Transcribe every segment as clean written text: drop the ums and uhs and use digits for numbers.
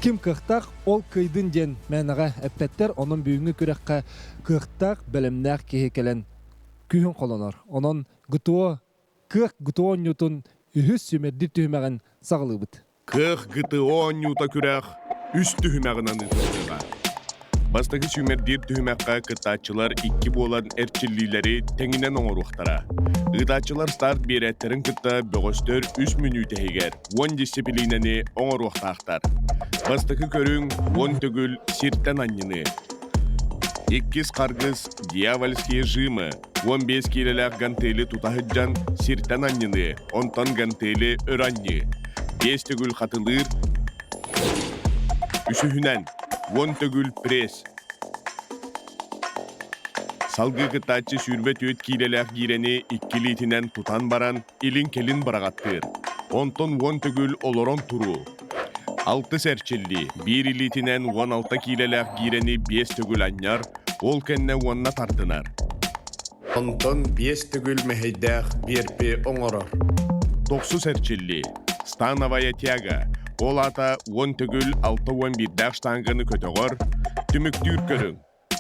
Ким кыахтаах, ол кыайдын диэн мээнэҕэ эппэттэр. Онон бүгүҥҥү күрэххэ кыахтаах, бэлэмнээх киһи кэлэн күүһүн холонор. Онон ГТО кыах ГТО оонньуутун үһүс сүүмэрдиир түһүмэҕин саҕалыыбыт. Кыах ГТО оонньуута күрэх үс түһүмэҕинэн ыытыллыаҕа. Бастакы сүүмэрдиир түһүмэххэ кыттааччылар икки буолан эрчиллиилэри тэҥинэн оҥоруохтара. Ыытааччылар старт биэрээттэрин кытта бөҕөстөр үс мүнүүтэ иһигэр уон дьиссипилиинэни оҥоруохтаахтар. Бастакы көрүҥ уон төгүл сиртэн анньыныы. Иккис харгыс дьявольские жимы 15 киилэлээх гантели тута сылдьан сиртэн анньыныы, онтон гантели өр анньыы. Биэс төгүл хатылыыр, үсүһүнэн уон төгүл пресс. Салгыы кыттааччы 24 киилэлээх гиирэни икки илиитинэн тутан баран илин-кэлин быраҕаттыыр. Онтон уон төгүл олорон туруу. Алтыс эрчиллии биир илиитинэн 16 киилэлээх гиирэни биэс төгүл анньар, ол кэннэ уонна тардынар. Онтон биэс төгүл мэһэйдээх биэрпи оҥорор. Тохсус эрчиллии. Становая тяга. Ол аата уон төгүл алта уон биирдээх штанганы көтөҕөр, түмүктүүр көрүҥ.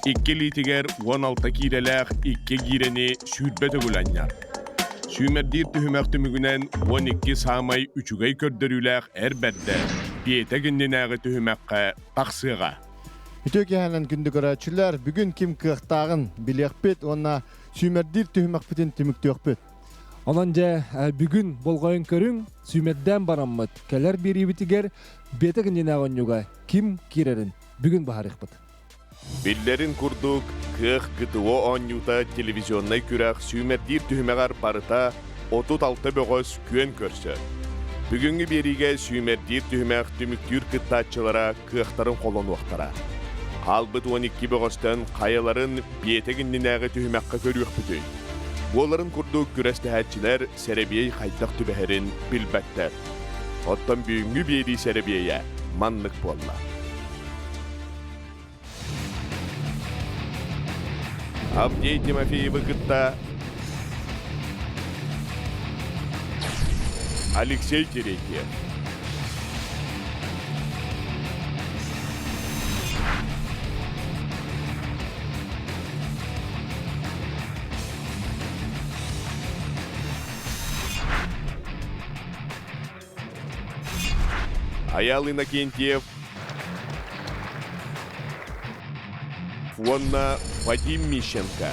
Икки илиитигэр уон алта киилэлээх икки гиирэни сүүрбэ төгүл анньар. Сүүмэрдиир түһүмэх түмүгүнэн уон икки саамай үчүгэй көрдөрүүлээх эр бэрдэ биэтэк иннинээҕи түһүмэххэ тахсыаҕа. Үтүө киэһэнэн күндү көрөөччүлэр, бүгүн ким кыахтааҕын билиэхпит уонна сүүмэрдиир түһүмэхпитин түмүктүөхпүт. Онон дьэ бүгүн болҕойон көрүҥ, сүүмэрдээн бараммыт, кэлэр биэриибитигэр биэтэк иннинээҕи оонньууга ким киирэрин бүгүн быһаарыахпыт. Биллэрин курдук, Кыах ГТО оонньуута телевизионнай күрэх сүүмэрдиир түһүмэҕэр барыта 36 бөҕөс күөн көрсөр. Бүгүҥҥү биэриигэ сүүмэрдиир түһүмэх түмүктүүр кыттааччылара кыахтарын холонуохтара. Хаалбыт уон икки бөҕөстөн хайаларын биэтэк иннинээҕи түһүмэххэ көрүөхпүтүй? Буоларын курдук күрэстэһээччилэр сэрэбиэй хайдах түбэһэрин билбэттэр. Оттон бүгүҥҥү биэрии сэрэбиэйэ маннык буолла. Авдей Тимофеевы кытта Алексей Терентьев. Айаал Иннокентьев уонна Вадим Мищенко.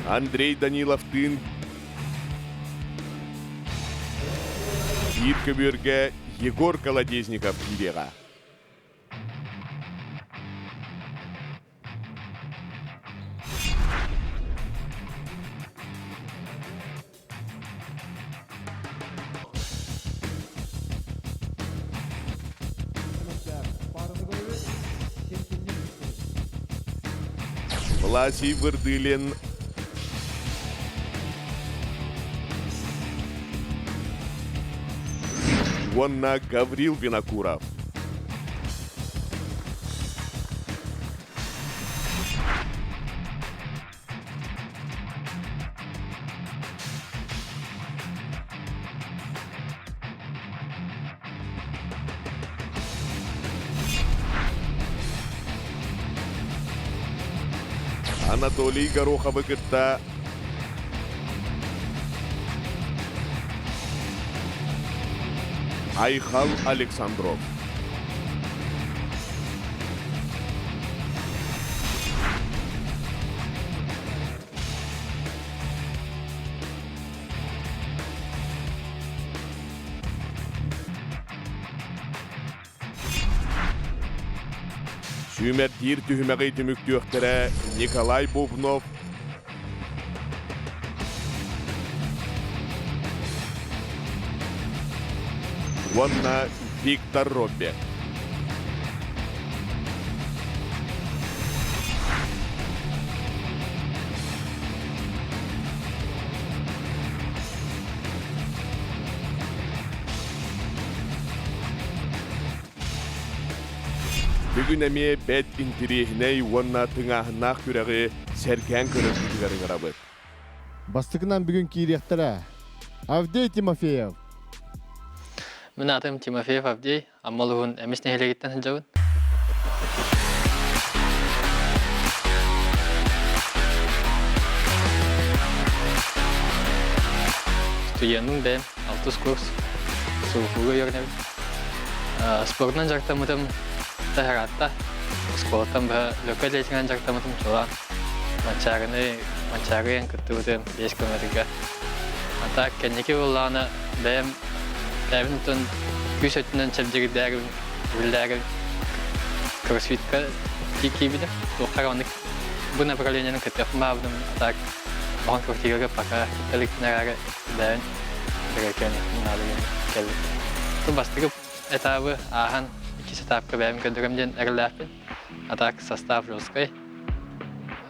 Андрей Даниловтыын биир көбүөргэ Егор Колодезников киириэҕэ. Власий Вырдылин уонна Гаврил Винокуров. Анатолий Гороховы кытта Айхал Александров. Сүүмэрдиир түһүмэҕи түмүктүөхтэрэ Николай Бубнов уонна Виктор Роббек. Бүгүн эмиэ бэрт интириэһинэй уонна тыҥааһыннаах күрэҕи сэргээн көрөргүтүгэр ыҥырабыт. Бастакынан бүгүн киириэхтэрэ Авдей Тимофеев. Мин аатым Тимофеев Авдей, Амма улууһун Эмис нэһилиэгиттэн сылдьабын. Студеннуун бэйэм алтыс курс СУФУга үөрэнэбин. Спордунан дьарыктаммытым таһараатта. Оскуолаттан быһа лөкө летинэн дьарыктаммытым чулаан. Манчаарыны, Манчаарыйан кыттыбытым 5 километрга. А так кэнники буоллаҕына бэйэм бэйэбин оттон күүс өттүнэн чэбдигирдээгим, үллээгим кроссфитка киирбитим. Туохха оннук бу направлениены кыттыахпын баҕарбытым. А так оҕон квартирага пока кытталык эрээри бэйэбин бэрэкээн наада диэн кэллим. Ту бастакы этабы ааһан иккис этапка бэйэм көрдөрөм диэн эрэллээхпин. А так состав жесткай.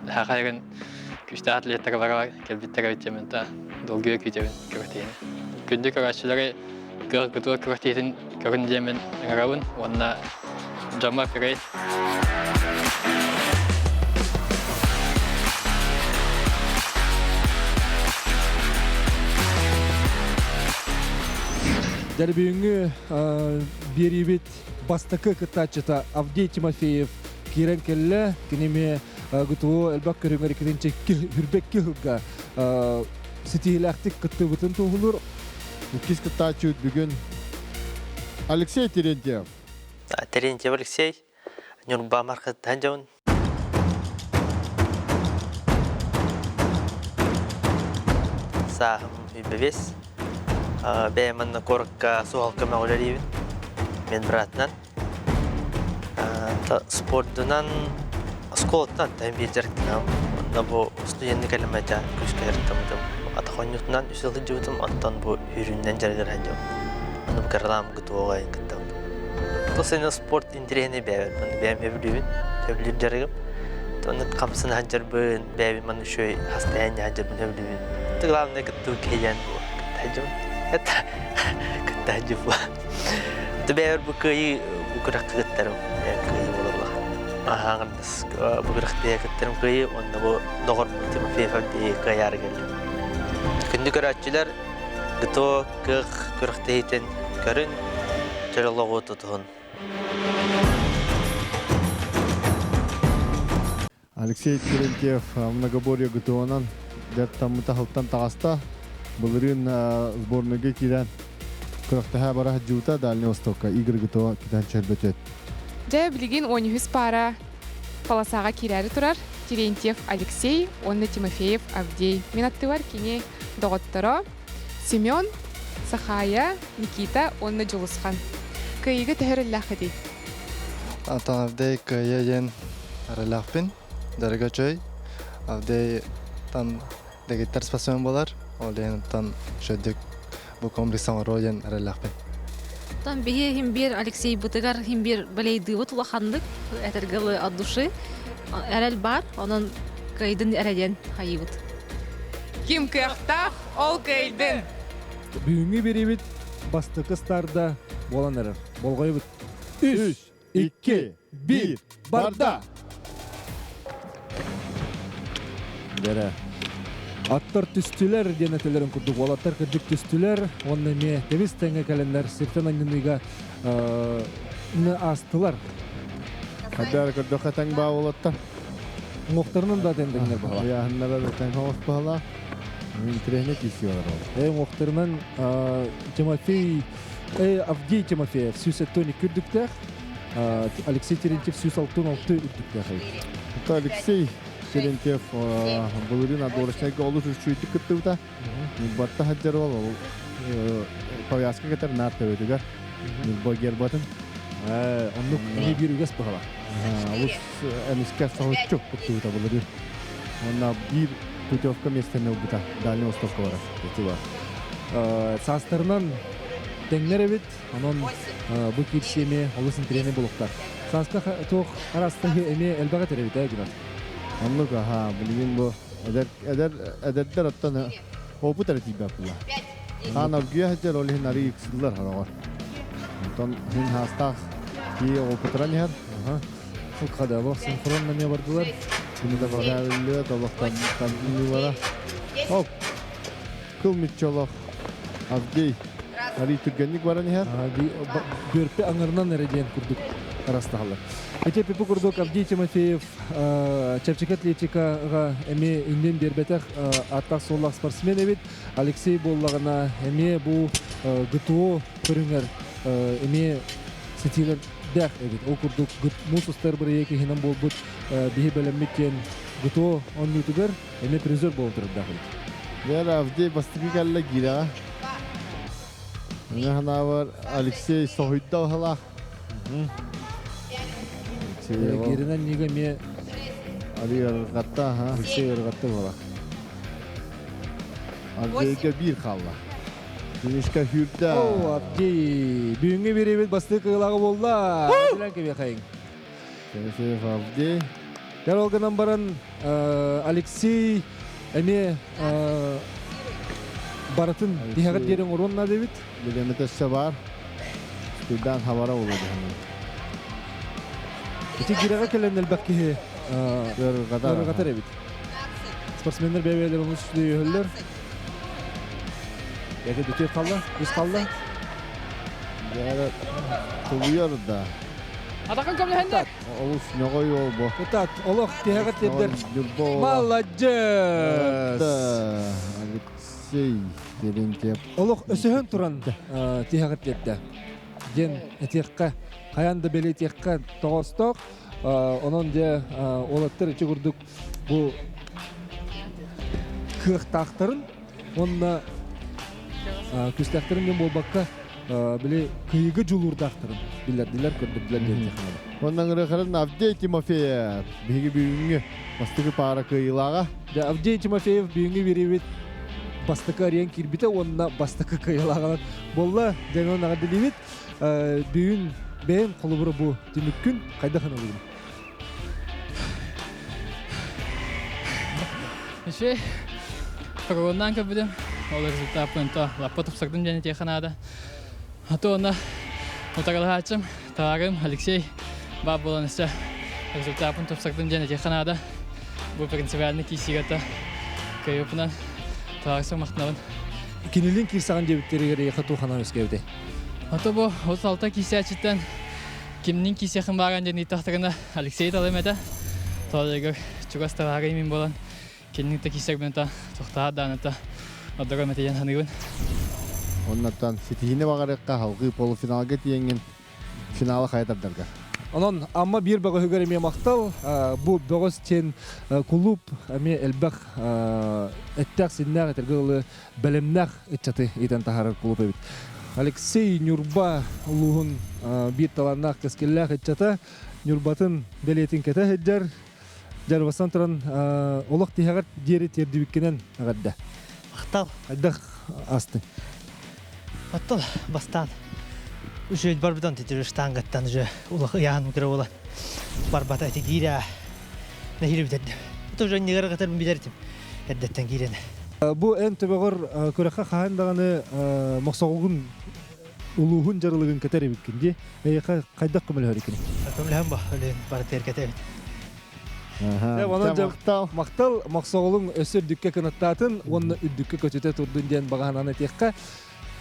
Хахайгын күүстээх атлеттар барар кэлбиттэр эбит диэмин та долгуйа күүтэбин күрэхтэһиини. Күндү көрөөччүлэри кыах гытуа күрэхтэһиитин көрүн диэмин ыҥырабын уонна дьоммор күрэй. Дэрбүүҥҥү биэриибит бастакы кыттааччыта Авдей Тимофеев киирэн кэллэ. Кини эмиэ ГТО элбэх көрүҥэр иккитинчи хүрбэкки ыһылга ситиһиилээхтик кыттыбытын туоһулуур. Иккис кыттааччыбыт бүгүн Алексей Терентьев. Терентьев Алексей, Ньурба маркеттан дьон. Сааһым бэбиэс. Бэйэм манна куоракка суһал көмөҕө үлэлиибин. Мен братынан. Спордунан оскуолаттан тайм биир дьарыктанам. Онно бу студенты кэлэмэтэ күүскэ дьарыктаммытым. Атах оонньуутунан үс сыл сылдьыбытым, онтон бу сүүрүүннэн дьарыгыран дьон. Ону бу кыралаам ГТО-ҕа кыттабытым. Тус спорт интэриэһинэй бэйэбэр манна бэйэм сөбүлүүбүн, сөбүлүүр дьарыгым. Онно хамсана сылдьарбын, бэйэбин манна үчүгэй хастайан сылдьарбын сөбүлүүбүн. Это главное кыттыы киһийэн кытта сылдьабын. Это кытта сылдьыбын. Это бэйэбэр бу кыайыы бу күрэххэ кыттарым кыайыы буолар улахан. Аһааҥырдас бу күрэхтэһэ кыттарым кыайыы уонна бу доҕорбут Тимофеев Авдеев кыайаары кэллим. Күндү көрөөччүлэр, ГТО кыах күрэхтэһиитин көрүн, чөл олоҕу тутуһун. Алексей Терентьев многоборье ГТО-нан дьарыктаммыта сылтан таҕыста. Былырыын сборныйга киирэн күрэхтэһэ бара сылдьыбыта Дальний Востокка игры ГТО китэн чөлбөтүөт. Дьэ, билигин 13 паара полосаҕа киирээри турар Терентьев Алексей уонна Тимофеев Авдей. Мин аттыбар кини доҕотторо Семен, Сахая, Никита уонна Дьулусхан. Кыайыыга төһө эрэллээххитий? Антон Авдей кыайа диэн эрэллээхпин. Дорого чөй. Авдей тан дэгиттэр спортсмен буолар. Ол иһин оттон шөдүк бу комплекс оҥоруо диэн эрэллээхпин. Оттон биһи иһин биир Алексейбытыгар иһин биир балейдыыбыт улаханнык этэргэ дылы от души эрэл баар, онон кыайдын эрэ диэн хайыыбыт. Ким кыахтаах, ол кыайдын! Бүгүҥҥү бириибит бастакы старда буолан эрэр. Болҕойбут. Үс, икки, биир, барда! Дэрэ. Аттар түстүлэр диэн этэлэрин курдук уолаттар кырдьык түстүлэр уонна эмиэ тэбис тэҥҥэ кэлэннэр сиртэн анньыныыга аастылар. Хадаар көрдөххө тэҥ баа уолаттар. Уҥуохтарынан да тэҥнэр баһала. Ыйааһыннара да тэҥ оҕус баһала. Интэриэһинэй киирсии олорор. Уҥуохтарынан Тимофей Авдей Тимофеев 172 үрдүктээх, Алексей Терентьев 166 үрдүктээх. Это Алексей Терентьев былырыын отборочнайга олус үчүгэйдик кыттыбыта. Ньурбатта сылдьар уол ол повязка кэтэр наар төбөтүгэр Ньурба гербатын. Оннук эмиэ биир үгэс быһала. Олус эмискэ соһуччу кыттыбыта былырыын. Уонна биир путевка миэстэни ылбыта Дальний Востокка барар. Ити бар. Саастарынан тэҥнэр эбит. Онон бу киирсии эмиэ олус интэриэһинэй буолуохтаах. Сааска туох араастаһыы эмиэ элбэҕи этэр эбит ээ Геннадий. Оннук аха билигин бу эдэр эдэр эдэрдэр оттон опыт эрэ тиийбэт була. Хаан оргуйа сылдьар ол иһин арыы ыксыыллар хороҕор. Онтон иһин хаастаах кии опытыран иһэр. Хадалох синхронно не бардылар. Кини да баҕарыллыа толохтан тардыылара. Оп. Кыл мүччолох Авдей Арый түргэнник баран иһэр. Бөрпе аңырынан эрэ диэн курдук арастаһаллар. Ити пипу курдук Авдей Тимофеев чэпчэки атлетикаҕа эмиэ иннин биэрбэтэх ааттаах суоллаах спортсмен эбит. Алексей буоллаҕына эмиэ бу ГТО көрүҥэр эмиэ ситиилэрдээх эбит. Ол курдук муус устар бырайыак иһинэн буолбут биһи бэлэммит диэн ГТО оонньуутугар эмиэ призер буолан турардаах эбит. Вера Авдей бастакы кэллэ гирэҕэ. Мин санаабар Алексей соһуйда баһылаах. Гиринэн нига эмиэ Али ырҕатта, ха. Алексей ырҕатта буола. Авдейга биир хаалла. Финишка сүүрдэ. О, Авдей! Бүгүҥҥү бириэбит бастакы кыылааҕы буолла. Билэн кэбиэхэйиҥ. Тимофеев Авдей. Дьэ ол гынан баран Алексей эмиэ барытын тиһэҕэр диэри оҥоруон наада эбит. Билэмэтэ өссө баар. Куйдаан хабара буолуо дьаһаныы. Ити гирэҕэ кэлэн элбэх киһи ыарырҕатар ыарырҕатар эбит. Спортсменнар бэйэ-бэйэлэрин олус үчүгэй Бэйэтэ бүтүөр халла, үс халла. Дьэ тулуйар да. Атакын көмөлөһөндөр. Олус ньоҕой уол бу. Кытаат, олох тиһэҕэр тиэрдэр. Маладьыас! Алексей Терентьев. Олох өсөһөн туран тиһэҕэр тиэрдэ. Диэн этиэххэ, хайаан да бэлиэтиэххэ тоҕоостоох. Онон дьэ уолаттар ити курдук бу кыахтаахтарын уонна күүстээхтэрин диэн буолбакка били кыйыгы дьулуурдаахтарын биллэрдилэр, көрдөрдүлэр диэн технология. Онон ырыахарын Авдей Тимофеев биһиги бүгүҥҥү бастакы паара кыайыылааҕа. Дьэ, Авдей Тимофеев бүгүҥҥү биэриибит бастакы арыйан киирбитэ уонна бастакы кыайыылааҕынан буолла. Дьэ, онон эҕэрдэлиибит. Бүгүн бэйэм холобура бу түмүккүн хайдах аналыгын? Үчүгэй. Прогоннаан көрбүтүм. Ол результаппын то лаппа тупсардым диэн этиэххэ наада. А то онно утарылаһааччым, таарым Алексей баар буолан өссө результаппын тупсардым диэн этиэххэ наада. Бу принципиальный киирсиигэ кыайыыппынан таарса махтанабын. Кинилин киирсэҕин диэбиттэригэр эйиэхэ туох анаан үөскээбитэй? Ото бу 36 киирсээччиттэн кимнин киирсиэхин бааран диэн ыйыттахтарына Алексей талым этэ. Тоҕо чугас табаарый мин буолан кинини да киирсэрбин та тохтоһо дааныта ордором этийэн саныыбын. Оннуттан ситиһиини баҕарыахха салгыы полуфиналга тиийэҥҥин финалы хайа тардарга. Онон Амма биир бөҕөһүгэр эмиэ махтал. Бу бөҕөс диэн кулууп эмиэ элбэх эттээх-синнээх этэргэ дылы бэлэмнээх ыччаты иитэн таһаарар кулууп эбит. Алексей Ньурба улууһун биир талааннаах кэскиллээх ыччата Ньурбатын бэлиэтин кэтэ сылдьар. Дьарбастан туран олох тиһэҕэр диэри тиэрдибиккинэн эҕэрдэ. Махтал. Хайдах астыҥ? Оттон бастаан үчүгэй барбытан титир штангаттан уже улах ыйааһын кыра буолан барбата эти киирэ нэһиилэ бүтэрдим. Это уже нигер катар билэртим. Эрдэттэн киирэн. Бу эн төбөҕөр күрэххэ хаһан даҕаны мохсоҕолгун улууһун дьарылыгын кэтэр эбиккин дии. Эйиэхэ хайдах көмөлөһөр икини? Көмөлөһөн ба, өлүн барытыгар кэтэбит. Онон дьэ махтал мохсоҕолуҥ өссө үрдүккэ кынаттаатын уонна үрдүккэ көтүтэ турдун диэн баҕаһынан этиэххэ.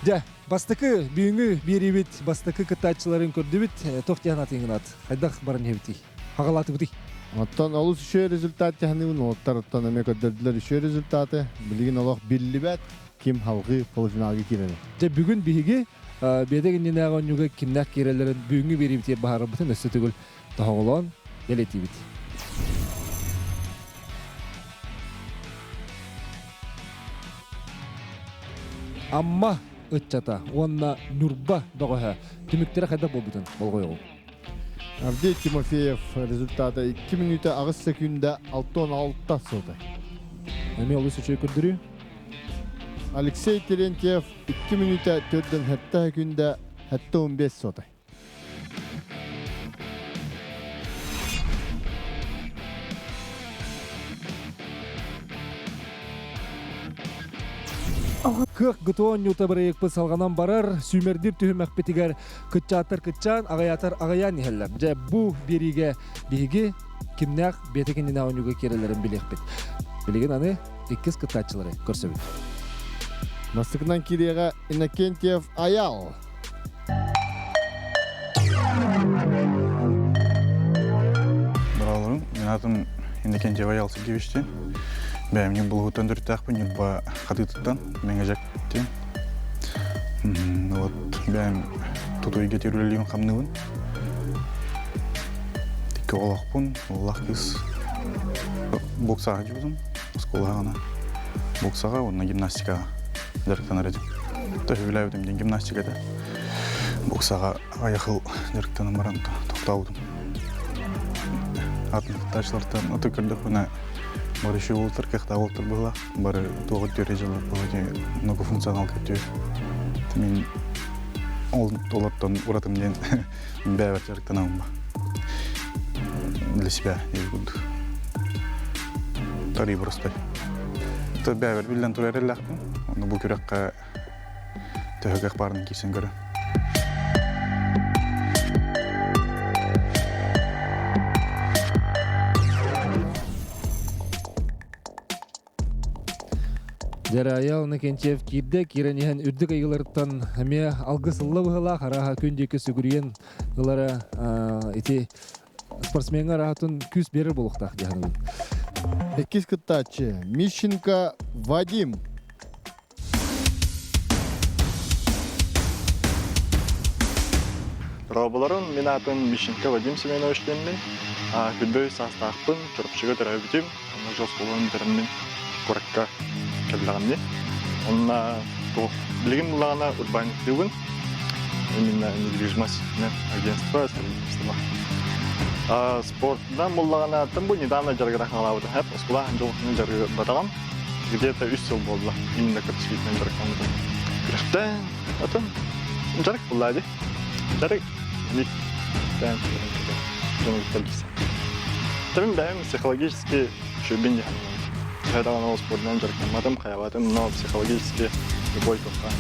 Дьэ, бастакы бүгүҥҥү биэриибит бастакы кыттааччыларын көрдүбүт. Туох диэн атыыҥынат? Хайдах баран иһэбитий? Хагалаатыбытый? Оттон олус үчүгэй результат тиһаныыбын уолаттар оттон эмиэ көрдөрдүлэр үчүгэй результаты. Билигин олох биллибэт ким халҕыы полуфиналга киирэрэ. Дьэ бүгүн биһиги биэдэ иннинээҕи оонньууга кимнээх киирэллэрин бүгүҥҥү биэриибитигэр баһаарарбытын өссө төгүл тоһоҕолоон бэлиэтиибит. Амма ыччата уонна Ньурба бөҕөһө түмүктэрэ хайдах буолбутун болҕойоҕуҥ. Авдей Тимофеев результата 2 мүнүүтэ 8 секунда 66 сотай. Эмиэ олус үчүгэй көрдөрүү. Алексей Терентьев 2 мүнүүтэ 47 секунда 75 сотай. Кыах ГТО оонньуута бырайыакпыт салҕанан барар, сүүмэрдиир түһүмэхпитигэр кыччааттар кыччаан, аҕыйаатар аҕыйаан иһэллэр. Дьэ, бу биэриигэ биһиги кимнээх бэйэтэ кинини оонньууга киирэллэрин билиэхпит. Билигин аны иккис кыттааччылары көрсөбүт. Бастакынан киириэҕэ Иннокентьев Аял. Быраларым, мен атым Иннокентьев Аял Сергеевичтен. Бэйэм Ньурбалыһыттан төрүттээхпин, Ньурба Хатыытыттан, Мэҥэдьэктэн. Вот бэйэм тутуйга үлэлиибин хамныыбын. Икки оҕолоохпун, уоллаах кыыс. Боксаҕа дьубутум, оскуолаҕа боксаҕа уонна гимнастикаҕа дьарыктанар этим. Төһүүлээбитим диэн гимнастиката. Боксаҕа аҕыйах дьарыктанан баран тохтообутум. Атын кыттааччылартан аты көрдөхпүнэ бары еще уолтар кыахтаах уолтар быһыылаах. Бары туоҕу түөрэ дьыллар буолла многофункционал көтүө. Мин ол олортон уратым диэн бэйэбэр дьарыктанабын ба. Для себя диир курдук. Тарый простой. То бэйэбэр биллэн турар эрэллээхпин. Ону бу күрэххэ төһө кыах баарынан киирсэн көрө. Дьарайа Иннокентьев киирдэ, киирэн иһэн үрдүк ыйыларыттан эмиэ алгыс ылла быһыылаах, арааһа күн диэки сүгүрүйэн ылара ити спортсмеҥҥа араһатын күүс биэрэр буолуохтаах дии саныыбын. Иккис кыттааччы Мищенко Вадим. Дорооболорун, мин аатым Мищенко Вадим Семенович диэммин. Күлбөй саастаахпын, Чурапчыга төрөөбүтүм. Онно дьол оскуоланы бүтэрэммин куоракка кэллэҕим дии. Онно туох билигин буллаҕына урбаанньыктыыбын. Именно недвижимость агентство, строительство. Спортынан буллаҕына, там бу недавно дьарыгыран хаалаабытым. Оскуола дьолхунун дьарыгырбатаҕым. Где-то үс сыл буолла именно кроссфитинэн дьарыктаммытым. Күрэхтээн, атын дьарык булла дии. Дьарык ник тээн дьону кытта билсэн. Табым бэйэм психологически үчүгэйбин дии саныыбын. Төһө даҕаны ол спордунан дьарыктамматым, хайабатым, но психологически любой туохха.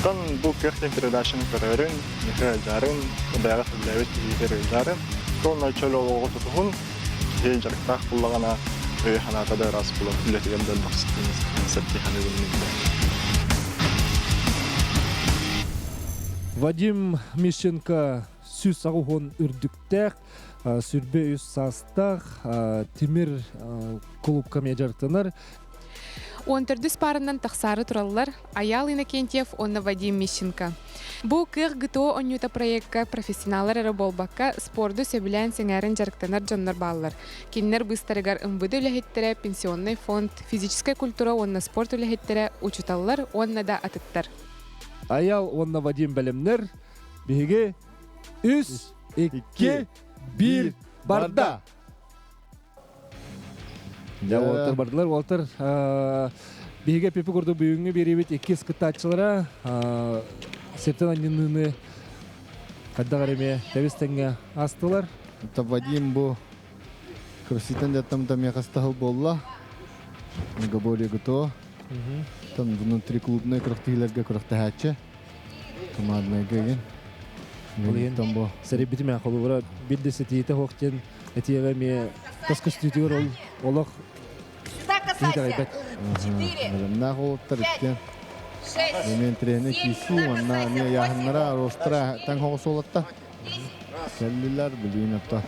Оттон бу кыах диэн передачаны көрөрүн, миэхэ ыалдьарын, бэйэҕэ сөбүлээбит киһигэр ыалдьарын, то чөл олоҕу тутуһун, Киһи дьарыктаах буллаҕына, өйө-санаата да ыраас буолан үлэтигэр да элбэх ситиһии саныыбын мин да. Вадим Мищенко 180 үрдүктээх, сүрбэ үс саастаах, тимир клубка дьарыктанар. Он төрдүс паарынан тахсаары тураллар Аял Иннокентьев уонна Вадим Мищенко. Бу Кыах ГТО оонньуута проекка профессионаллар эрэ буолбакка, спорду сөбүлээн сэҥээрэн дьарыктанар дьоннор бааллар. Кинилэр быыстарыгар МВД үлэһиттэрэ, пенсионнай фонд, физическэй культура уонна спорт үлэһиттэрэ, учууталлар уонна да атыттар. Аял уонна Вадим бэлэмнэр. Биһиги үс, икки, биир, барда! Дьэ, уолаттар бардылар. Уолаттар биһиги эпипи курдук бүгүҥҥү биэриибит иккис кыттааччылара сиртэн анньыныыны хайдах эрэ эмиэ тэбис-тэҥҥэ астылар. Вадим бу кроссфитен дьаттамта миэхэ стаһыл буолла. Многоборье ГТО. Там внутриклубной күрэхтэһиилэргэ күрэхтэһээччи. Команднайга игин. Ол иһин бу сэрэйбитим ээ холобура биир да ситиитэ суох диэн этиэҕэ эмиэ тас көстүүтүгэр ол олох киһи итэҕэйбэт. Бэлэмнээх уолаттар иккиэн эмиэн тренер киирсии уонна эмиэ ыйааһыннара ростера таҥ соҕус уолатта. Кэллилэр билигин ото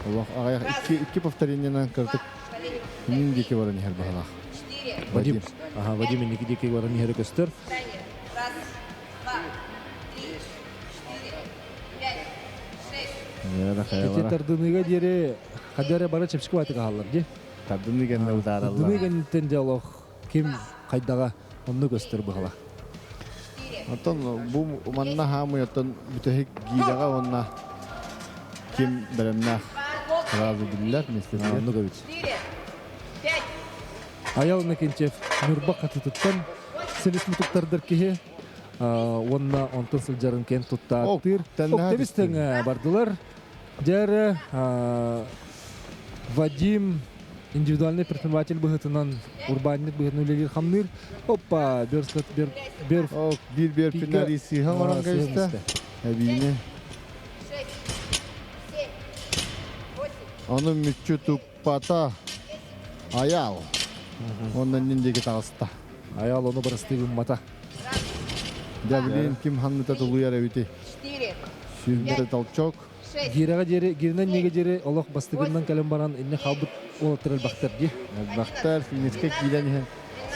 олох аҕыйах икки икки повторениенан кыратык иннин диэки баран иһэр баһылаах. Вадим. Аха, Вадим инники диэки баран иһэрэ көстөр. Ити тардыныыга диэри хадьа эрэ бары чэпчэки баайтык аһаллар дии. Тардыныы кэннэ утаараллар. Тардыныы кэнниттэн дьэ олох ким хайдаҕа онно көстөр быһыла. Оттон бу манна хаамый оттон бүтэһик гиилэҕэ уонна ким бэлэмнээх сразу биллэр миэстэтигэр. Оннук эбит. Аял Иннокентьев Ньурба хатытыттан силис мутуктардар киһи уонна онтон сылдьарын кэн туттааттыыр. Тэбис тэҥэ бардылар. Дьэ Вадим индивидуальный предприниматель быһыытынан Урбаанньыт быһыытынан үлэлиир хамныыр. Оппа, бер бер бер Биир бер финалист оҥорон кэбистэ. Эбиини. Ону мүччү туппата. Аял. Онон нин диэки таҕыста. Аял ону бырастыы гыммата. Дьэ, билигин ким ханныта тулуйар эбити? Сүүрбэтэ толчок. Гирэҕэ диэри, гиринэн ниэгэ диэри олох бастыгынан кэлэн баран инне хаалбыт уолаттар элбэхтэр дии. Элбэхтэр, финишка киирэн иһэн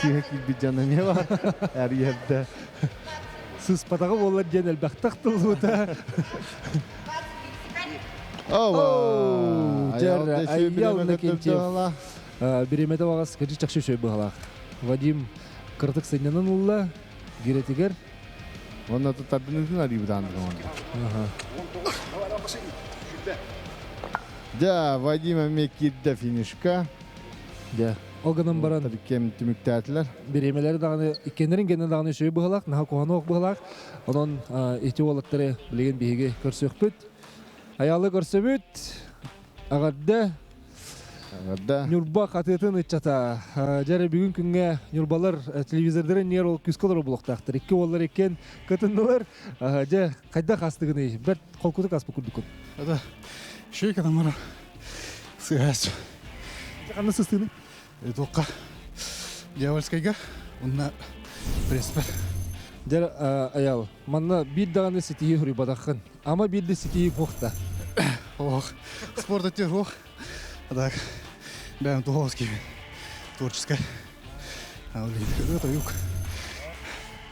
сыыһа киирбит дьон эмиэ бар. Эрийэрдэ. Сыспатаҕа буоллар диэн элбэхтэх тыллыбыта. Ова! Аял Иннокентьев бириэмэтэ баҕас кырдьык чахчы үчүгэй быһалаах. Вадим кыратык сынньанан ылла, гиретигэр. Онно тардынытын арыйбытаан Дьэ, Вадим эмиэ киирдэ финишка. Дьэ, ол гынан баран кэм түмүктээтилэр. Бириэмэлэри даҕаны иккиэннэрин гэнэ даҕаны үчүгэй быһалаах, наһаа куһаҕан быһалаах. Онон ити уолаттары билигин биһиги көрсүөхпүт. Аялы көрсөбүт. Аҕарда. Аҕарда. Ньурба хатыытын ыччата. Дьэ бүгүн күҥҥэ ньурбалар телевизордарын ньиэр ол күүскэ олорор булуохтаахтар. Икки уоллар иккиэн кытыннылар. Дьэ, хайдах астыгыный? Бэрт холкутук аспыт курдуккун. Это шейка тамара сыһас. Ханна сыстыыны? Туохха дьявольскайга уонна преспер. Дьэ, Аял, манна биир даҕаны ситиһии суруйбатаххын. Ама биир да ситиһии суох да. Ох, спорт өттүгэр суох. А так, бэйэм туһоҕос киһибин. Творческай. Ырыа тойук.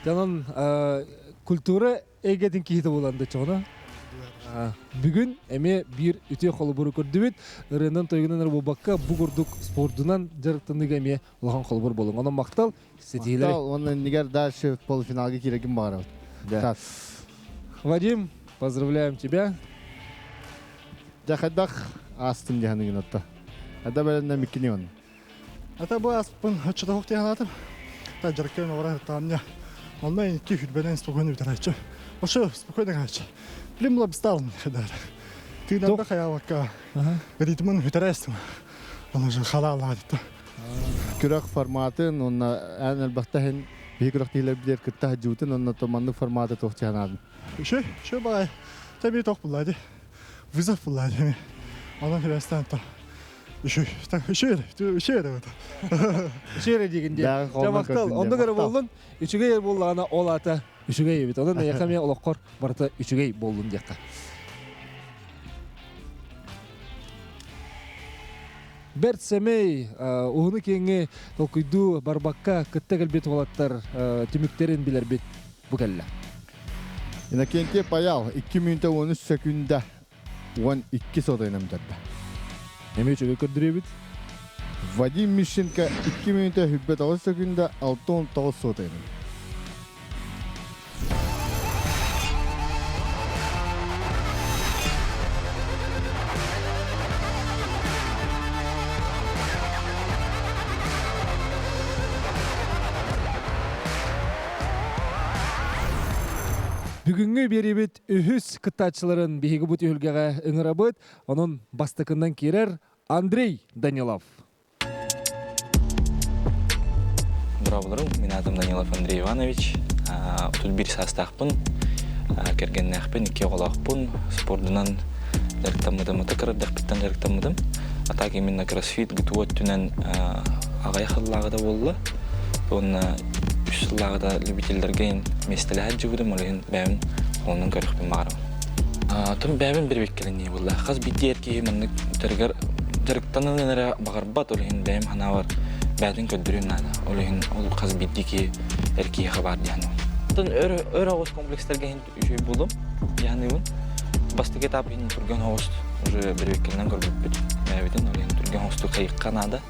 Дьонон культура эйгэтин киһитэ буолан да чоҕуна. Бүгүн эмиэ биир үтүө холобуру көрдүбүт. Ырыанан тойугунан эрэ буолбакка, бу курдук спордунан дьарыктаныыга эмиэ улахан холобур буолуҥ. Онон махтал, ситиһиилэри. Махтал, уонна иннигэр дальше полуфиналга киирэргин баҕарабыт. Да. Вадим, поздравляем тебя. Дьэ хайдах аастын дьаһаныгын отто. Ада бэлэннэ миккини он. Ата бу аспын оччотоох тиһанаатым. Та дьарыккын олора таамня. Онно икки хүрбэнэн спокойно бүтэрээччи. Ошо спокойно гааччы. Билим була бисталын хедар. Тыынарда хаялакка ритмын бүтэрээстим. Оны же халаалаадыта. Күрэх форматын уонна эн элбэхтэһин биһи күрэхтиилэр билэр кытта сылдьыбытын уонна маннык форматы туох чанаадын. Үшө, үшө баай. Тэби тох булла ди. Вызов булла ди. Онон хибэстэн то. Үшө, так үшө, үшө эрэ. Үшө эрэ диигин дии. Дьэ махтал. Оннук эрэ буоллун. Үчүгэй буоллаҕына ол аата үчүгэй эбит. Онон эйиэхэ эмиэ олоххор барыта үчүгэй буоллун диэххэ. Бэрт сэмэй, уһуну-киэҥи толкуйдуу барбакка кытта кэлбит уолаттар түмүктэрин билэрбит бу кэллэ. Иннокентий Паял 2 мүнүүтэ 13 секунда 12 сотайынан бүтэрдэ. Эмиэ үчүгэй көрдөрүөбүт. Вадим Мищенко 2 мүнүүтэ 29 секунда 69 сотайынан. Бүгүҥҥү биэриибит үһүс кыттааччыларын биһиги бу түһүлгэҕэ ыҥырабыт. Онон бастакыннан киирэр Андрей Данилов. Дорооболорум, мин аатым Данилов Андрей Иванович. 31 саастаахпын, кэргэннээхпин, икки оҕолоохпун, спордунан дьарыктаммытым, ытык кырырдахпыттан дьарыктаммытым. А так именно кроссфит ГТО өттүнэн аҕыйах сыллааҕыта буолла. Уонна үс сыллааҕыта любителлэргэ миэстэлэһэ сылдьыбытым, ол иһин бэйэм холонон көрүөхпүн баҕарабын. Тум бэйэбин бирибиккэлэнии буолла. Хас биирдии эр киһи маннык дьарыгар дьарыктанан эрэ баҕарбат, ол иһин бэйэм санаабар бэйэтин көрдөрүөн наада. Ол иһин ол хас биирдии киһи эр киһиэхэ баар диэн. Оттон өр өр оҕус комплекстарга иһин үчүгэй буолуом диэханыыбын. Бастакы этап иһин түргэн оҕус уже бирибиккэлэнэн көрбүппүт. Бэйэбитин ол иһин түргэн оҕустук хайыкка наада.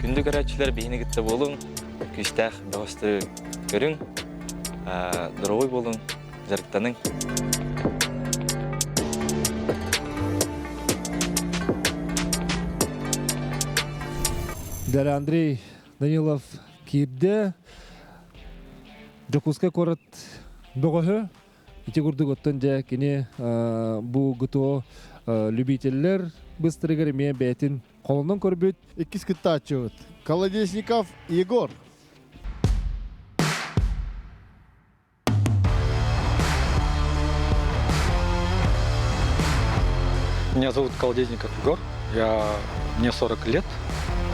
Күндү көрөөччүлэр биһини кытта буолуҥ, күүстээх бөҕөстөрү көрүҥ, доруобуй буолуҥ, дьарыктаныҥ. Дэр Андрей Данилов киирдэ. Дьокуускай куорат бөҕөһө. Ити курдук оттон дьэ кини бу ГТО любителлэр быстарыгар эмиэ бэйэтин холонон көрбүт. Иккис кыттааччыбыт Колодезников Егор. Меня зовут Колодезников Егор, я, мне 40 лет,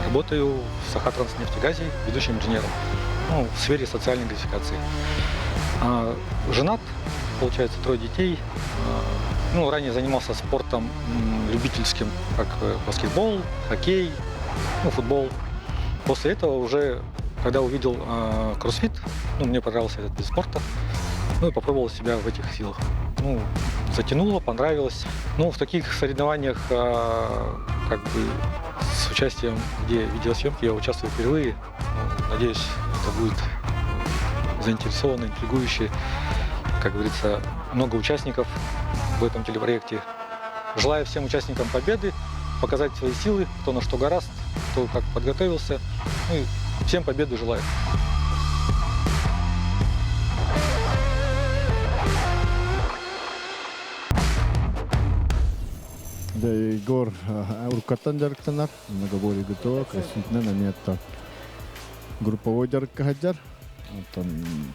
работаю в Сахатранснефтегазе ведущим инженером, ну, в сфере социальной газификации. Женат, получается, трое детей. Ну, ранее занимался спортом любительским, как баскетбол, хоккей, ну, футбол. После этого уже, когда увидел кроссфит, ну, мне понравился этот вид спорта, ну и попробовал себя в этих силах. Ну, затянуло, понравилось. Ну, в таких соревнованиях, как бы с участием, где видеосъемки, я участвую впервые. Ну, надеюсь, это будет заинтересованно, интригующе. Как говорится, много участников в этом телепроекте. Желаю всем участникам победы, показать свои силы, кто на что горазд, кто как подготовился. Ну и всем победы желаю. Да, Егор уруккаттан дьарыктанар, многоборье ГТО, кроссфитнен эмиэ групповой дьарыкка сылдьар. Оттон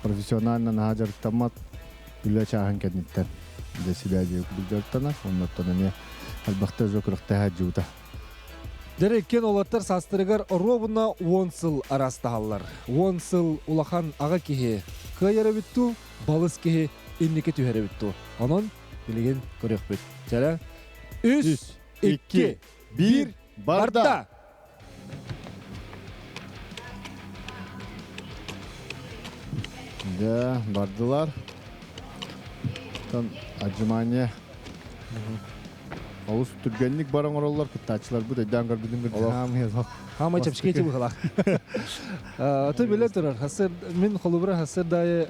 профессионально наһаа дьарыктаммат үлэ чааһын кэнниттэн для себя диэн курдук дьарыктанар. Оннуттан эмиэ элбэхтэ уже күрэхтэһэ дьуута. Дьэ иккиэн уолаттар саастарыгар оруобуна 10 сыл араастаһаллар. 10 сыл улахан аҕа киһи кыайар эбит дуу, балыс киһи инники түһэр эбит дуу. Онон билигин көрүөхпүт. Чэрэ 3, 2, 1, барда! Дьэ, бардылар. Оттон отжимание олус түргэнник бар оҥороллор кыттааччыларбыт өйдөөн көрбүтүн кырдьаҕаам Хаамай чэпчэки ити быһалаах. Аты биле турар. Хасыр мин холубура хасыр дайы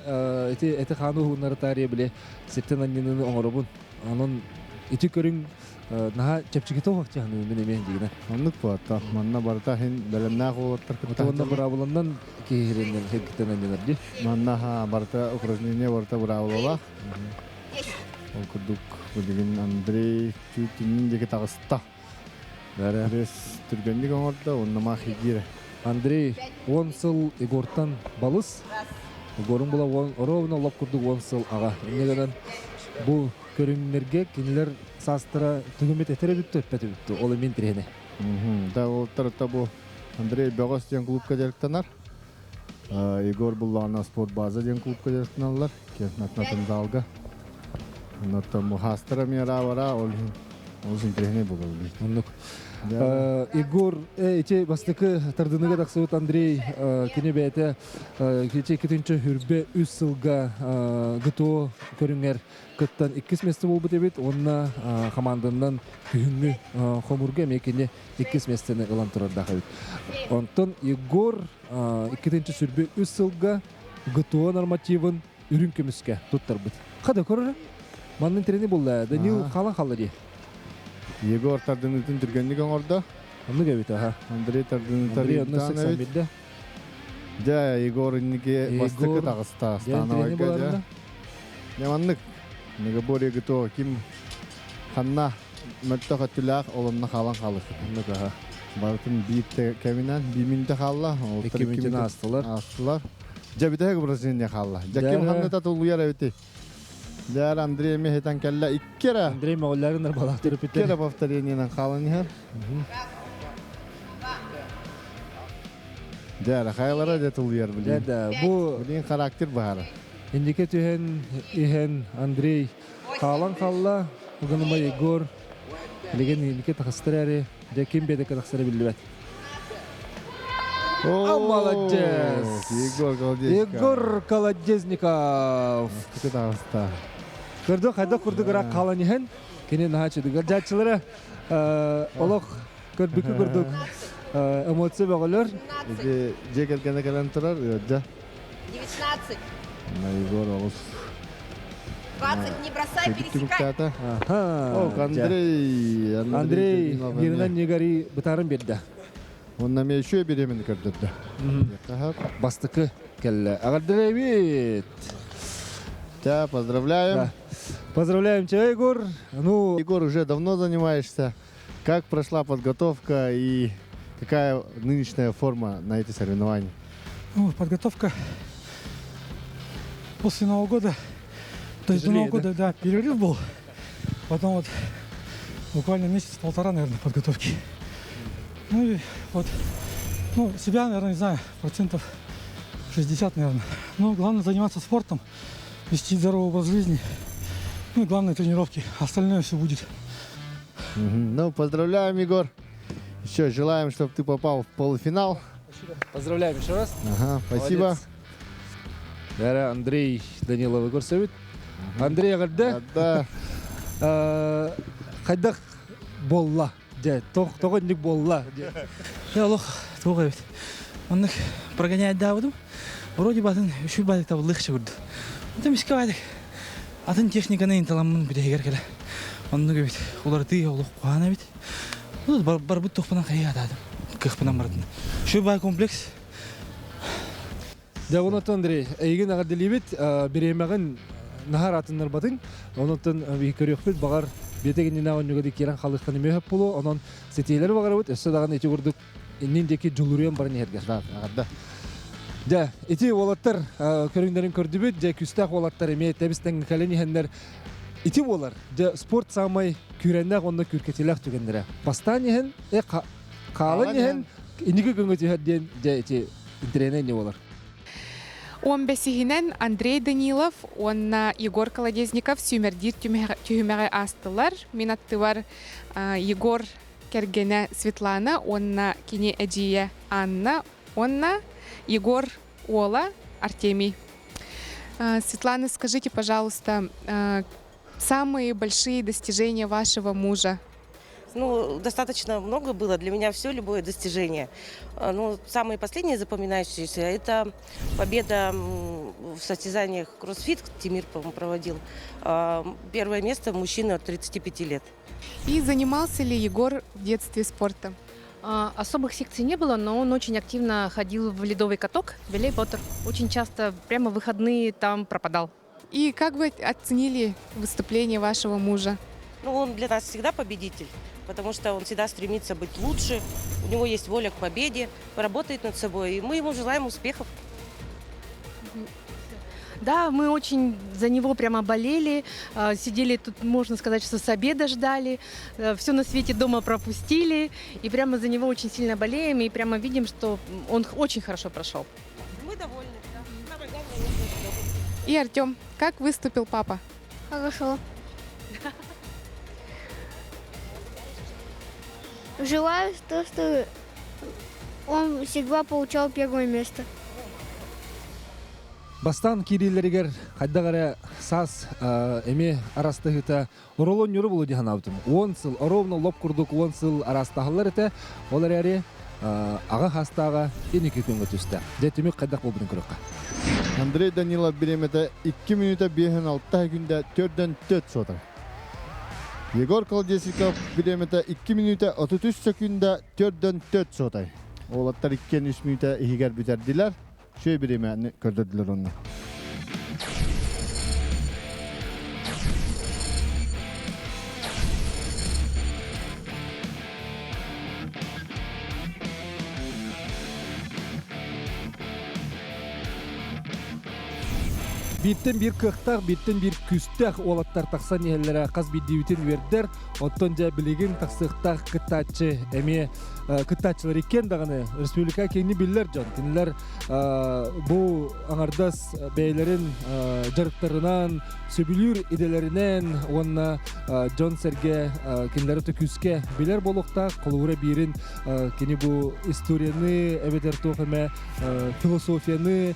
ити эти хааны уһуннары таарыйа биле сиртен анньыныны оҥоробун. Онон ити көрүҥ наһаа чэпчэкитэ уһах дьаһаныы мин эмиэ дигинэ. Оннук буолта. Манна барыта иһин бэлэмнээх уолаттар кытта. Уонна быраабыланнан киһириннэн хиргитен анньынар дии. Манна барыта упражнение барыта быраабылалаах. Ол курдук билигин Андрей түүтүнүн диэки таҕыста. Пресс түргэнник оҥордо, уонна маах игире. Андрей 10 сыл Егортан балыс. Егорун була он ровно лоп курдук 10 сыл аҕа. Инньэ гынан бу көрүҥнэргэ кинилэр саастара түгүммүт этэрэ бүттү, эппэтэ бүттү. Ол эмиэ интэриэһинэй. Да, ол тарта бу Андрей Бөҕөс диэн клубка дьарыктанар. Егор буллаҕына спорт база диэн клубка дьарыктаналлар. Киэн залга. Оннуттан мухастара миэра бара, ол иһин олус интэриэһинэй буолар. Оннук. Егор ити бастакы тардыныга тахсыбыт Андрей кини бэйэтэ ити иккитинчи хүрбэ үс сылга ГТО көрүҥэр кыттан иккис место буолбут эбит уонна хамаанданан күһүҥҥү хомурга эмиэ кини иккис миэстэни ылан турардаах эбит. Онтон Егор иккитинчи сүрбэ үс сылга ГТО нормативын үрүҥ көмүскэ туттарбыт. Хада көрөр. Маннын трени булла. Данил халан халла дии. Егор тардынытын түргэнник оҥордо. Оннук эбит, аха. Андрей тардынытар Андрей онно 81-де. Дьэ, Егор инники бастакы таҕыста. Становойга дьэ. Дьэ, маннык. Многоборье ГТО ким ханна мөлтөх өттүлээх ол онно хаалан хаалыр. Оннук, аха. Барытын биир кэминэн, биир мүнүүтэ хаалла. Икки мүнүүтүн аастылар. Аастылар. Дьэ, бүтэһик упражнение хаалла. Дьэ, ким ханныта тулуйар эбити? Дьэ, Андрей эмиэ хитэн кэллэ. Икки эрэ. Андрей моҕолларын балаах Икки эрэ повторениенан хаалан иһэр. Дьэ, хайалара дьэ тулуйар билин. Дьэ, да, бу билин характер баара. Инники түһэн иһэн Андрей хаалан халла. Уганыма Егор билигин инники тахыстар эри. Дьэ, ким бэдэкэ тахсара биллибэт. О, молодец! Егор Колодезников. Егор Колодезников. таҕыста. Көрдө хайда курдук ыраах хаалан иһэн, кини наһаа чыдыгар дьааччылара олох көрбүкү курдук эмоция бөҕөлөр. Ити дьиэ кэргэнэ кэлэн турар, ыалдьа. 19. Егор олус 20, не бросай, пересекай. Ага. Андрей. Андрей Мирынан Негари бытарын берді. Онна мен еще беременна көрдөрдө. Бастыкы келле. Эҕэрдэлиибит. Тебя поздравляем. Да. Поздравляем тебя, Егор. Ну, Егор, уже давно занимаешься. Как прошла подготовка и какая нынешняя форма на эти соревнования? Ну, подготовка после Нового года, то есть до Тяжелее, Нового года, да, перерыв был. Потом вот буквально месяц-полтора, наверное, подготовки. Ну и вот, ну, себя, наверное, не знаю, процентов 60, наверное. Но главное заниматься спортом, вести здоровый образ жизни. Ну и главное тренировки. Остальное все будет. Ну, поздравляем, Егор. Еще желаем, чтобы ты попал в полуфинал. Поздравляем еще раз. Ага, спасибо. Молодец. Бәрі Андрей Даниловы көрсөбүт. Андрей эҕэрдэ. Да. Хайдах буолла. Дьэ, тоҕо буолла. Я олох туох эбит. Оннук прогоняет даабытым. Вроде батын үчүгэй баҕайытык табыллыах курдук. Онтон мискэ баҕайытык атын техниканы инталаммын бүтэһигэр кэлэ. Оннук эбит. Уларытыы олох куһаҕан эбит. Барбыт туохпунан хайыы атаатым. Кыахпынан барытын. Үчүгэй баҕайы комплекс. Дьэ, онон Андрей, эйигин эҕэрдэлиибит, бириэмэҕин наһаа ыраатыннарбатыҥ. Онон көрүөхпүт баҕар биэтэ иннинэ оонньууга киирэн халыаххын эмиэ сөп буолуо. Онон ситиилэри баҕарабыт, өссө даҕаны ити курдук иннин диэки дьулуруйан баран иһэргэр. Эҕэрдэ. Дьэ, ити уолаттар көрүҥнэрин көрдүбүт, дьэ күүстээх уолаттар эмиэ тэбис-тэҥҥэ кэлэн иһэннэр ити буолар. Дьэ, спорт саамай күүрэннээх уонна күүркэтиилээх түгэннэрэ. Бастаан иһэн, хаалан иһэн, инники күҥҥэ түһэр диэн, дьэ, ити интэриэһинэй не буолар. Он бэсиһинэн Андрей Данилов уонна Егор Колодезников сүүмэрдиир түһүмэҕи аастылар. Мин аттыбар Егор кэргэнэ Светлана уонна кини эдьиийэ Анна уонна Егор уола Артемий. Светлана, скажите, пожалуйста, самые большие достижения вашего мужа? Ну, достаточно много было. Для меня все любое достижение. Ну, самые последние запоминающиеся – это победа в состязаниях кроссфит, Тимир, по-моему, проводил. Первое место мужчина от 35 лет. И занимался ли Егор в детстве спортом? Особых секций не было, но он очень активно ходил в ледовый каток Белей Поттер. Очень часто прямо в выходные там пропадал. И как вы оценили выступление вашего мужа? Ну, он для нас всегда победитель, потому что он всегда стремится быть лучше, у него есть воля к победе, работает над собой, и мы ему желаем успехов. Да, мы очень за него прямо болели, сидели тут, можно сказать, что с обеда ждали, все на свете дома пропустили, и прямо за него очень сильно болеем, и прямо видим, что он очень хорошо прошел. Мы довольны. Да. Самое главное, он очень доволен. И, Артем, как выступил папа? Хорошо. Желаю то, что он всегда получал первое место. Бастаан киириилэригэр хайдах эрэ саас эмиэ арастаһыыта оролон ньуру буолуо дии санаабытым. 10 сыл, ровно лоп курдук 10 сыл арастаһаллар этэ. Ол эрээри аҕа саастааҕа инники күҥҥэ түстэ. Дьэ түмүк хайдах буолбутун көрүөххэ. Андрей Данилов бириэмэтэ 2 мүнүүтэ 56 сөкүүндэ 4,4 суотай. Егор Колодезников бириэмэтэ 2 мүнүүтэ 33 сөкүүндэ 4,4 суотай. Уолаттар 2-3 мүнүүтэ иһигэр бүтэрдилэр. Үчүгэй бириэмэни көрдөрдүлэр онно. Бииртэн биир кыахтаах, бииртэн биир күүстээх уолаттар тахсан иһэллэрэ хас биирдиибитин үөрдэр. Оттон дьэ билигин тахсыахтаах кыттааччы эмиэ кыттааччылар иккиэн даҕаны республика киэҥник биллэр дьон. Кинилэр бу аҥардас бэйэлэрин дьарыктарынан, сөбүлүүр идэлэринэн уонна дьон-сэргэ кинилэри күүскэ билэр буолуохтаах. Холобура биирин кини бу историяны эбэтэр туох эмэ философияны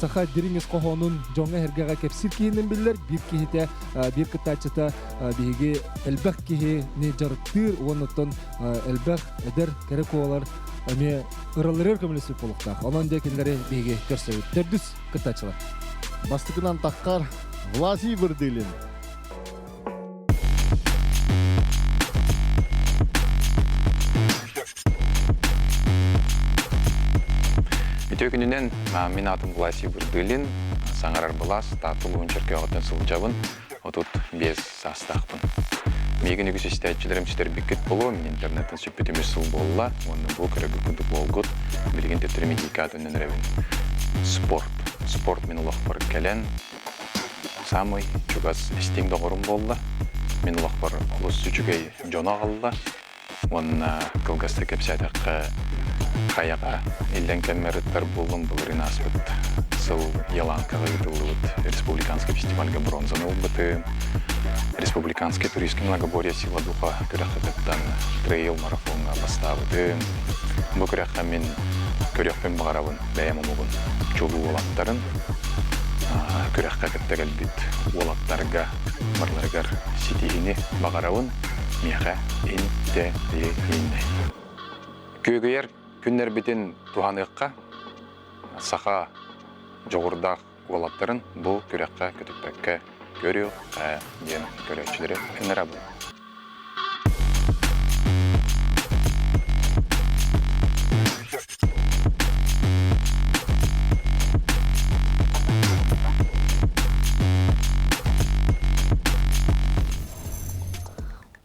саха дириҥ ис хоһоонун дьоҥҥо-сэргэҕэ кэпсиир киһинэн биллэр биир киһитэ биир кыттааччыта биһиги элбэх киһини дьарыктыыр уонна оттон элбэх эдэр кэрэ куолар эмиэ ыраларыгар көмөлөспүт буолуохтаах. Онон дьэ кинилэри биһиги көрсөбүт. Төрдүс кыттааччылар. Бастакынан таххар Власий Вырдылин. Үтүө күнүнэн, мин аатым Власий Вырдылин, саҥарар былаас, Таатта улууһун Чөркөөҕүттэн сылдьабын, 35 саастаахпын. Миигин үгүс истээччилэрим сүтэрбиккит буолуо, мин интернеттэн сүппүтүм үс сыл буолла уонна бу көрөргүт курдук буолгут. Билигин төттөрү медийка атыннан эрэбин. Спорт. Спорт мин олохпор кэлэн саамай чугас истиҥ доҕорум буолла. Мин олохпор олус үчүгэй дьону аҕалла. Уонна кылгастык кэпсээтэххэ, хайаҕа иллэҥ кэммэр ыттар буоллум, былырыын ааспыт сыл Еланкаҕа ыытыллыбыт республиканскай фестивальга бронзаны ылбытым. Республиканский туристский многоборье «Сила духа» күрэххэ кыттан трейл-марафоҥҥа бастаабытым. Бу күрэххэ мин көрүөхпүн баҕарабын бэйэм омугун чулуу уолаттарын күрэххэ кытта кэлбит уолаттарга барыларыгар ситиһиини баҕарабын. Миэхэ интэриэһинэй. Күөгүйэр күннэрбитин туһаныахха, саха дьоҕурдаах уолаттарын бу күрэххэ көтүппэккэ көрүөххэ диэн көрөөччүлэри ыҥырабын.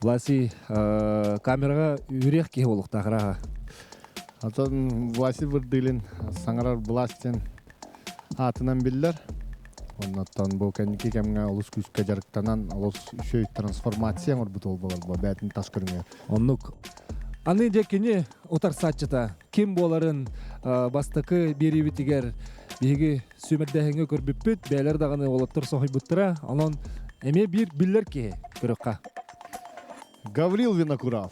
Власий камераҕа үөрэх киһи буолуохтаах ыраха. Атын Власий Вырдылин саҥарар властен аатынан биллэр. Оннуттан бу кэнники кэмҥэ олус күүскэ дьарыктанан, олус үчүгэй трансформация оҥорбут ол буолар бу бээтин тас көрүҥэр. Оннук. Аны дьэ кини утарсааччыта ким буоларын бастакы биэриибитигэр биһиги сүүмэрдээһиҥҥэ көрбүппүт, бэйэлэр даҕаны уолаттар соһуйбуттара. Онон эмиэ биир биллэр киһи көрүөххэ. Гаврил Винокуров.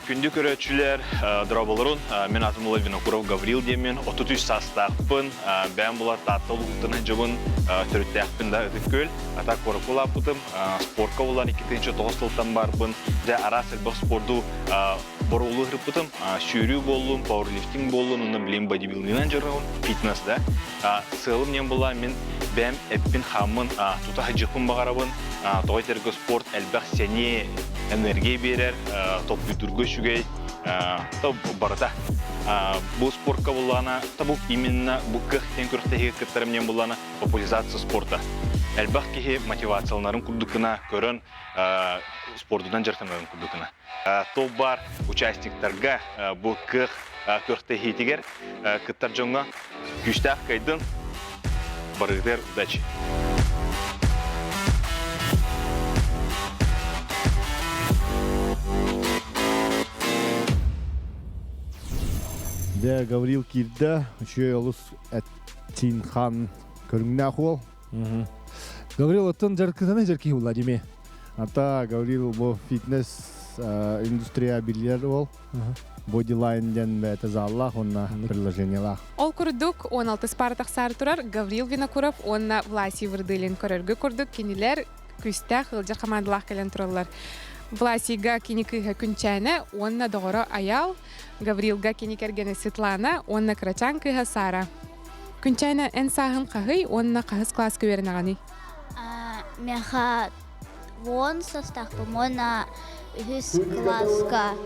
Күндү көрөөччүлэр, дорооболорун. Мин атым Ула Винокуров Гаврил диэммин, 33 саастаахпын. Бэйэм булар Таатта улууһуттан сылдьабын, төрүттээхпин да Ытык Күөл. Ата куоракка улааппытым. Спортка булан 2009 сылтан барбын. Дьэ, араас элбэх спорду боруолу ыһырпытым. Сүүрүү буоллун, пауэрлифтинг буоллун, уонна билим бодибилдинан дьарыгым, фитнес да. Сыалым диэн була мин бэйэм эппин-хааммын тута сылдьыахпын баҕарабын. Тоҕо этэргэ спорт элбэх сэниэ, энергия биэрэр, толкуйдуурга үчүгэй, то барыта. Бу спортка буллаҕына, бу именно бу кыах диэн күрэхтэһиигэ кыттарым диэн буллаҕына популяризация спорта. Элбэх киһи мотивацияланарын курдук гына көрөн спордунан дьарыктанарын курдук гына. Туох баар участниктарга бу кыах күрэхтэһиитигэр кыттар дьоҥҥо күүстээх кыайдын, барыгытыгар удачи! Дьэ, Гаврил киирдэ, үчүгэй олус эт-сиин хаан көрүҥнээх уол. Гаврил оттон дьарыккытына дьаркиһи Владимир. Ата Гаврил бу фитнес индустрия биллэр уол. Бодилайн диэн бэйэтэ заллаах уонна приложениелаах. Ол курдук 16 пара тахсаары турар Гаврил Винокуров уонна Власий Вырдылин көрөргө курдук кинилэр күүстээх ыалдьар хамаандалаах кэлэн тураллар. Власийга кини кыыһа Күнчээнэ уонна доҕоро Айаал, Гаврилга кини кэргэнэ Светлана уонна кырачаан кыыһа Сара. Күнчээнэ, эн сааһын хаһый уонна хаһыс кылааска үөрэнэҕиний? Миэхэ уон састаахпын уонна үһүс кылааска.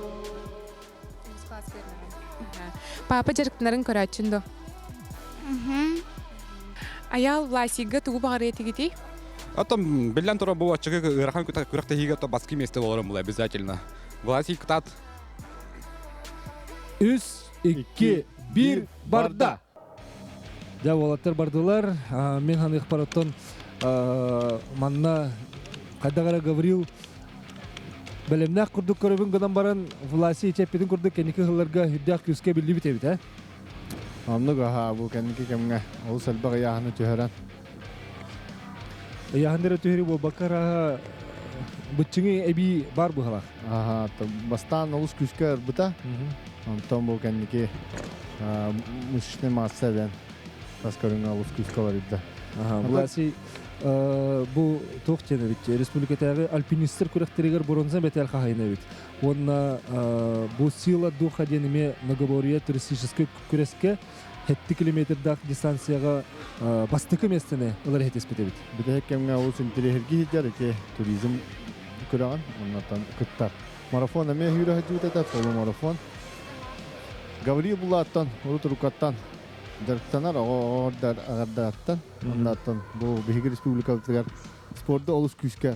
Папа дьарыктанарын көрөөччүн дуо? Айаал Власийга тугу баҕарыа этигитий? Оттон биллэн турар бу аччыгы ыарахан күрэхтэһиигэ то баскы месте болорум була обязательно. Власий кытаат. Үс, икки, биир, барда! Дьэ, уолаттар бардылар. Мин ханыахпар оттон манна хайдах эрэ Гаврил бэлэмнээх курдук көрөбүн гынан баран Власий ичэппитин курдук кэнники сылларга үрдээх күүскэ биллибит эбит ээ. Оннук аһаа бу кэнники кэмҥэ олус элбэх ыйааһыны түһэрэн. Ыйааһын эрэ түһэрии буолбакка арааһа быччыҥы эбии баар быһалаах. Аха, бастаан олус күүскэ ырбыта. Онтон бу кэнники мышечный масса эбэн тас көрүҥэ олус күүскэ уларыйда. Власий бу туох диэн эбит республикатааҕы альпинистэр күрэхтэригэр бронза мэтээл хаһайын эбит. Уонна бу сила духа диэн эмиэ многоборье туристическай күрэскэ 7 километрдаах дистанцияҕа бастакы миэстэни ылар иһитиспит эбит. Бүтэһик кэмҥэ олус интэриэһиргии сылдьар ити туризм күрэҕин оннуттан кыттар. Марафон эмиэ сүүрэ сылдьыбыт этэ, полумарафон. Гаврил Булааттан, урут уруккаттан дьарыктанар, оҕо оҕордар аҕардараттан. Оннуттан бу биһиги республикабытыгар Спорду олус күүскэ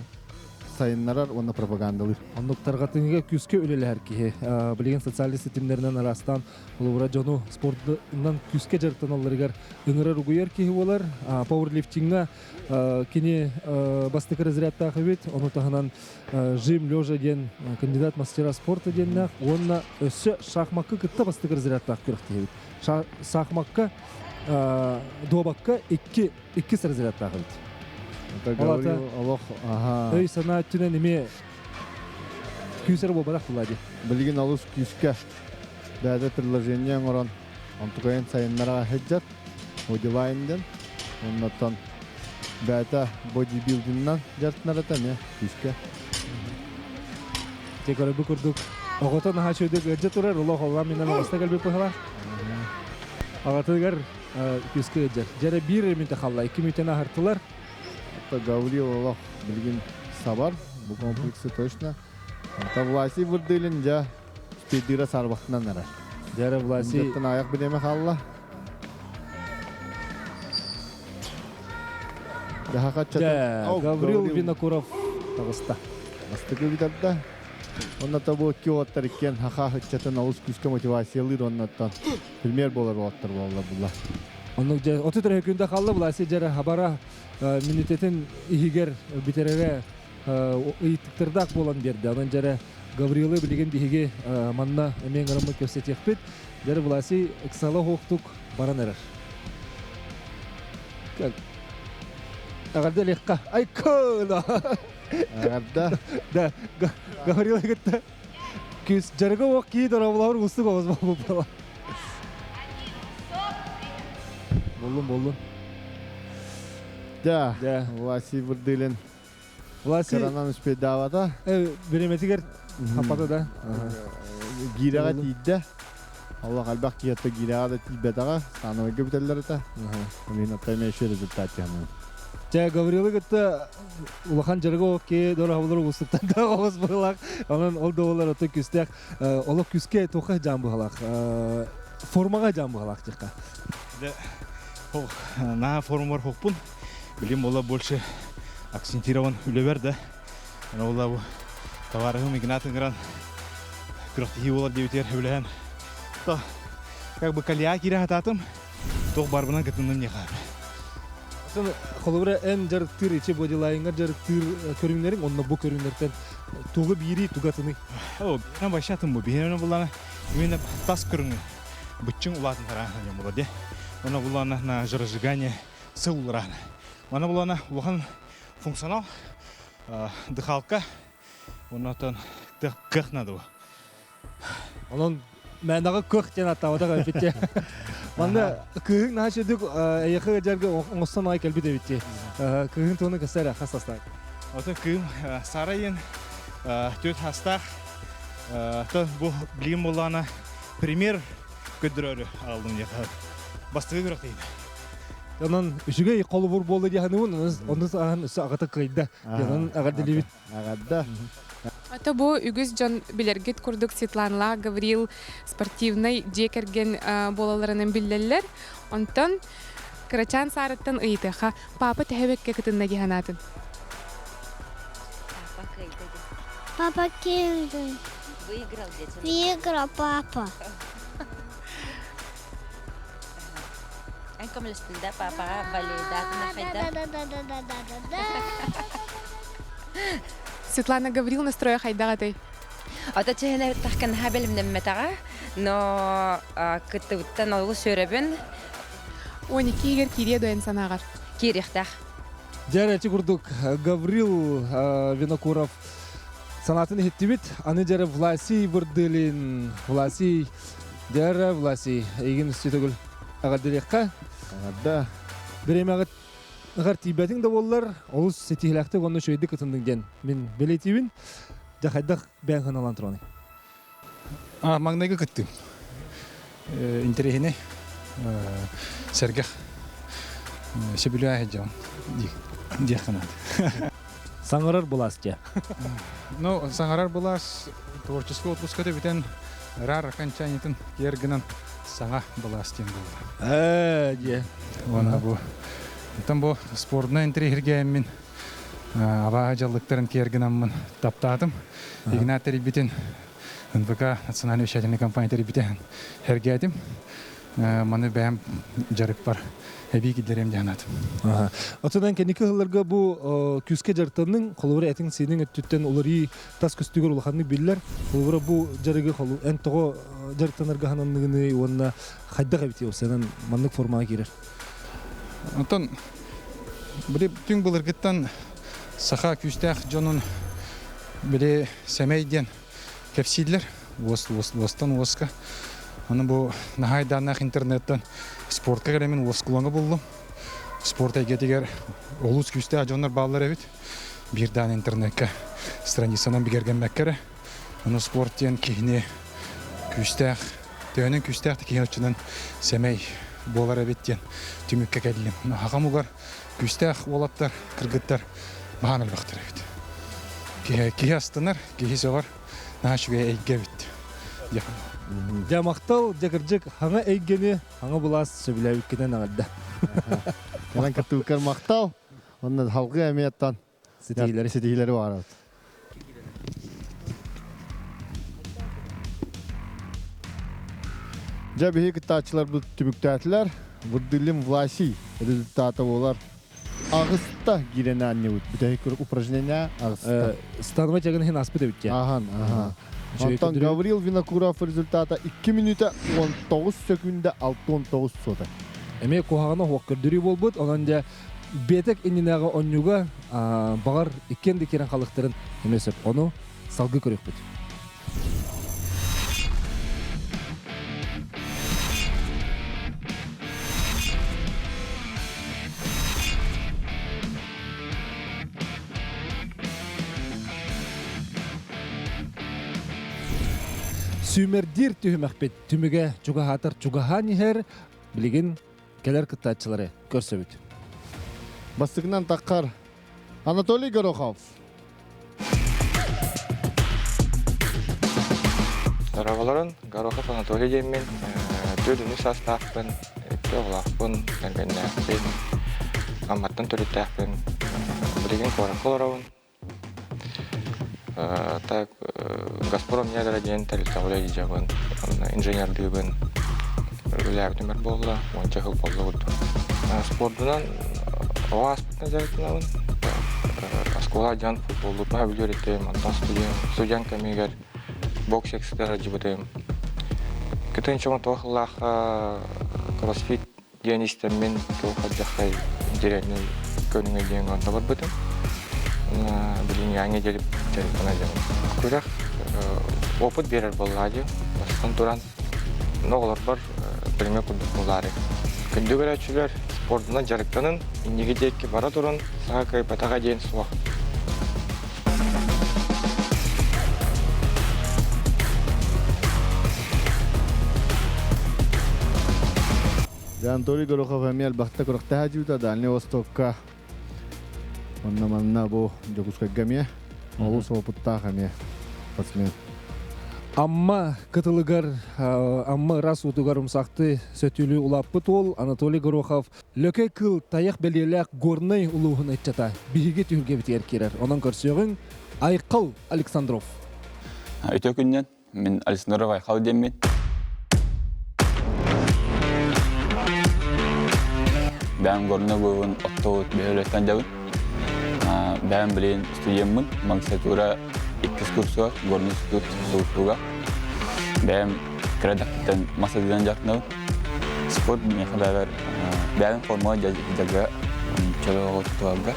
сайыннарар уонна пропагандалыыр. Оннук тарҕатыыга күүскэ үлэлэһэр киһи. Билигин социальнай ситимнэринэн араастаан холобура дьону спордунан күүскэ дьарыктаналларыгар ыҥырар угуйар киһи буолар. Пауэрлифтиҥҥа кини бастакы разрядтаах эбит. Ону таһынан жим лежа диэн кандидат мастера спорта диэннээх уонна өссө шахмакка кытта бастакы разрядтаах күрэхтэһэбит. Шахмакка дуобакка икки иккис разрядтаах эбит. Это олох аха. Өй санаа өттүнэн эмиэ күүсэр буолбатах буолла дии. Билигин олус күүскэ бэйэтэ приложение оҥорон онтукайын сайыннара сылдьар бодилайн диэн. Оннуттан бэйэтэ бодибилдинынан дьарыктанар этэ эмиэ күүскэ. Те көрөбү курдук оҕото наһаа үчүгэйдик ыалдьа турар, олох оллаан миннэн оҕоста кэлбит быһалаах. Аҕатыгар күүскэ ыалдьар. Дьэрэ биир мүнтэ халла, икки мүнтэн аһартылар. Гаврил олох билигин сабар, бу комплексы точно. Власий Вырдылин дьэ спидира сарбахтынан эрэр. Дьэрэ Власий... Дьэттэн аяқ бириэмэ хаалла. Дьэ, Гаврил Винокуров таҕыста. Бастакы бүтэрдэ. Онно табу икки уоттар иккиэн хаха ыччатын олус күүскэ мотивациялыыр оннуттан премьер буолар уолаттар буолла булла. Оннук дьэ 33 күндэ халла Власий дьэрэ хабара мүнүүтэтин иһигэр бүтэрэрэ ыйытыктардаах буолан биэрдэ. Онон дьэрэ Гаврилы билигин биһиги манна эмиэ ыҥыраммыт кэпсэтиэхпит. Дьэрэ Власий ыксала оһуохтук баран эрэр. Эҕэрдэ лехка. Айкына! Эҕэрдэ. Да, Гаврил кытта күс жарыга ох кии дорооболоор устук оҕус буолбут Боллун, боллун. Да, Власий Вырдылин. Власий Кыранан успейдаабата. Бириэмэтигэр хаппата да. Гирэҕэ тиийдэ. Аллах элбэх киһиэхэ гирэҕэ да тиийбэтэҕэ. Становойга бүтэллэр этэ. Мин оттон эмиэ еще результат тиһэммин. Чэ, Гаврилы кытта улахан дьарыгы окей, дорохолор уустуктан да оҕус быһылаах. Онон ол да буолар отой күстээх олох күскэ туохха жаан быһалаах. Формаға жаан быһалаах диэххэ. На форумар хоппун. Билим була больше акцентирован үлэбэр да. Аны бу товарыһым Игнат ыҥыран күрэхтэһии буолар диэбитигэр сөбүлэһэн то как бы колея киирэ сатаатым туох барбынан кытынным диэхэ. Атын холобура эн дьарыктыыр ичи бодилайыҥҥар дьарыктыыр көрүҥнэриҥ онно бу көрүҥнэртэн тугу биирий тугу атыный? О, биһиэнэ вообще атын бу. Биһиэнэ буллаана именно тас көрүҥү быччыҥ улаатын тараан була де. Она буллаана на жиросжигание сыл улараана. Мана буллаана улахан функционал дыхалка оннотон кых надо. Онон мээнэҕэ кых диэн аттаабатах эбит. Манна кыыһыҥ наһаа сүрдүк эйиэхэ ыалдьарга оҥостон аҕай кэлбит эбит. Кыыһыҥ туһунан кэпсээ эрэ хас састаах? Ото кыым Сара иэн түөрт хастаах. То бу билигин буоллаҕына пример көрдөрөөрү аҕаллым диэхэ. Бастакы күрэхтэһиитэ. Онон үчүгэй холобур буолла дии саныыбын. Онно сааһын өссө аҕата кыайда. Онон эҕэрдэлиибит. Эҕэрдэ. Ата бу үгүс дьон билэргит курдук Светланалаах Гаврил спортивнай дьиэ кэргэн буолалларынан биллэллэр. Онтон кырачаан саарыттан ыйытыаха, папа төһө бэккэ кытынна дии санаатын? Папа кимдин? Выиграл дети. Выиграл папа. Эн көмөлөстүн да папаҕа балейдаатына хайда? Да да да да да да да. Светлана Гавриловна настроя хайдах этэй? Ата чэһэнэ тахканаха бэлэмнэммэтэҕэ, но кыттыбыттан олус үөрэбин. 12 игэр киириэ дуо эн санааҕар? Киириэхтээх. Дьэ, эти курдук Гаврил Винокуров санаатын иһиттибит. Аны дьэрэ Власий Вырдылин, Власий, дьэрэ Власий, эйигин сүтөгүл эҕэрдэлиэххэ. Эҕэрдэ. Бириэмэҕит ыгар тиийбэтиҥ да буоллар, олус ситиһилээхтик уонна үчүгэйдик ытынныҥ диэн мин бэлиэтиибин. Дьэ, хайдах бэйэҥ ханалаан тураный? Маҥнайгы кыттыым. Интэриэһинэй, сэргэх, сөбүлээн сылдьабын диэххэ наада. Саҥарар былаас дьэ. Ну, саҥарар былаас творческий отпуската бүтэн рар окончаниетын киэр гынан саҥа былаас диэн буолла. Ээ, дьэ. Уонна бу Оттон бу спордунан интэриэһиргээммин. Абааһы дьаллыктарын киэр гынаммын таптаатым. Игнат тэрийбитин НВК национальный вещательный компания тэрийбитин сэргээтим. Маны бэйэм дьарыкпар эбии киллэриэм диэн санаатым. Отунан кэнники сылларга бу күүскэ дьарыктанныҥ, холобура этиҥ-сииниҥ өттүттэн уларыы тас көстүүгэр улаханнык биллэр. Холобура бу дьарыгы эн тоҕо дьарыктанарга сананныгыный уонна хайдах эбитий ол сэнэн маннык формаҕа киирэр? Онтон били түҥ былыргыттан саха күүстээх дьонун били сэмэй диэн кэпсииллэр уос уостан уоска. Аны бу наһаа айдааннаах интернеттэн спортка кэлэммин уоскулаҥы буллум. Спорт эйгэтигэр олус күүстээх дьоннор бааллар эбит. Биир даан интернеккэ страницанан бигэргэммэккэ эрэ. Ону спорт диэн киһини күүстээх, төһөнөн күүстээх да киһи оччонон сэмэй буолар эбит диэн түмүккэ кэллим. Хахам угар күүстээх уолаттар, кыргыттар баһаам элбэхтэр эбит. Киһи, киһи астынар, киһи сөҕөр, наһаа үчүгэй эйгэ эбит. Дьэ махтал, дьэ кырдьык, хаҥа эйгэни, хаҥа былаас сөбүлээбиккинэн аҕарда. Кэлэн кыттыбыккар махтал. Онно халгы эмиэттан ситиһиилэри ситиһиилэри баарабыт. Дьэ биһи кыттааччыларбыт түмүктээтилэр. Вырдылин Власий результата буолар. Аҕыста киирэн аанньыбыт. Бүтэһик упражнение аҕыста. Становой тягын иһин аспыт эбит Ахан, аха. Онтон Гаврил Винокуров результата 2 минута 19 секунда 69 сота. Эмиэ куһаҕана суох көрдөрүү буолбут. Онон дьэ Биэтэк иннинээҕи онньууга баҕар иккиэн да киирэн халыктарын эмиэ сөп. Ону салгыы көрүөхпүт. Сүүмэрдиир түһүмэхпит түмүгэ чугаһаатар чугаһаан иһэр, билигин кэлэр кыттааччылары көрсөбүт. Бастакынан таххар Анатолий Горохов. Дорооболорун, Горохов Анатолий диэммин, төрүнү саастаахпын, икки оҕолоохпун, кэргэннээхпин, Амматтан төрүттээхпин, билигин куоракка олоробун. Так, Газпром недра диэн тэрилтэҕэ үлэлиибин, онно инженердыыбын. Үлэлээбитим өр буолла, уонча сыл буолла курдук. Спордунан оҕо ааспытынан дьарыктанабын. Оскуола дьон футболлуурбун сөбүлүүр этим, онтон студент кэмигэр бокс секцията сылдьыбытым. Кытын чоҥ туох кроссфит диэн истэммин туох хайдаххай интириэһинэй көрүҥэ диэн онно барбытым. Билиҥҥээҥҥэ диэри дьарыктана дьарым. Күрэх опыт биэрэр буоллаҕа дии. Бастатан туран, оҕолорбор билиҥҥэ курдук буолаары. Күндү көрөөччүлэр, спордунан дьарыктанын, инники диэки бара турун, саха кыайбатаҕа диэн суох. Анатолий Горохов эмиэ элбэхтэ күрэхтэһэ дьүүтэ Дальний Востокка онно манна бу Дьокуускайга эмиэ олус опыттаах эмиэ спортсмен. Амма кытылыгар Амма ыраас уутугар умсахты сөтүлүү улааппыт уол Анатолий Горохов Лөкөй кыыл тайах бэлиэлээх Горнай улууһун ыччата биһиги түһүлгэбитигэр киирэр. Онон көрсүөҕүҥ Айхал Александров. Үтүө күннэн, мин Александров Айхал диэммин. Бэйэм Горнай улууһун оттообут бөһүөлэктэн дьабын. Бэйэм билигин студеммын, магистратура иккис курсугар, Горнай институт СУФУга. Бэйэм кыра эрдэхпиттэн мас ылынан дьарыктанабын. Спорт миэхэ бэйэбэр бэйэм формула дьарыга чөл тутуһарга.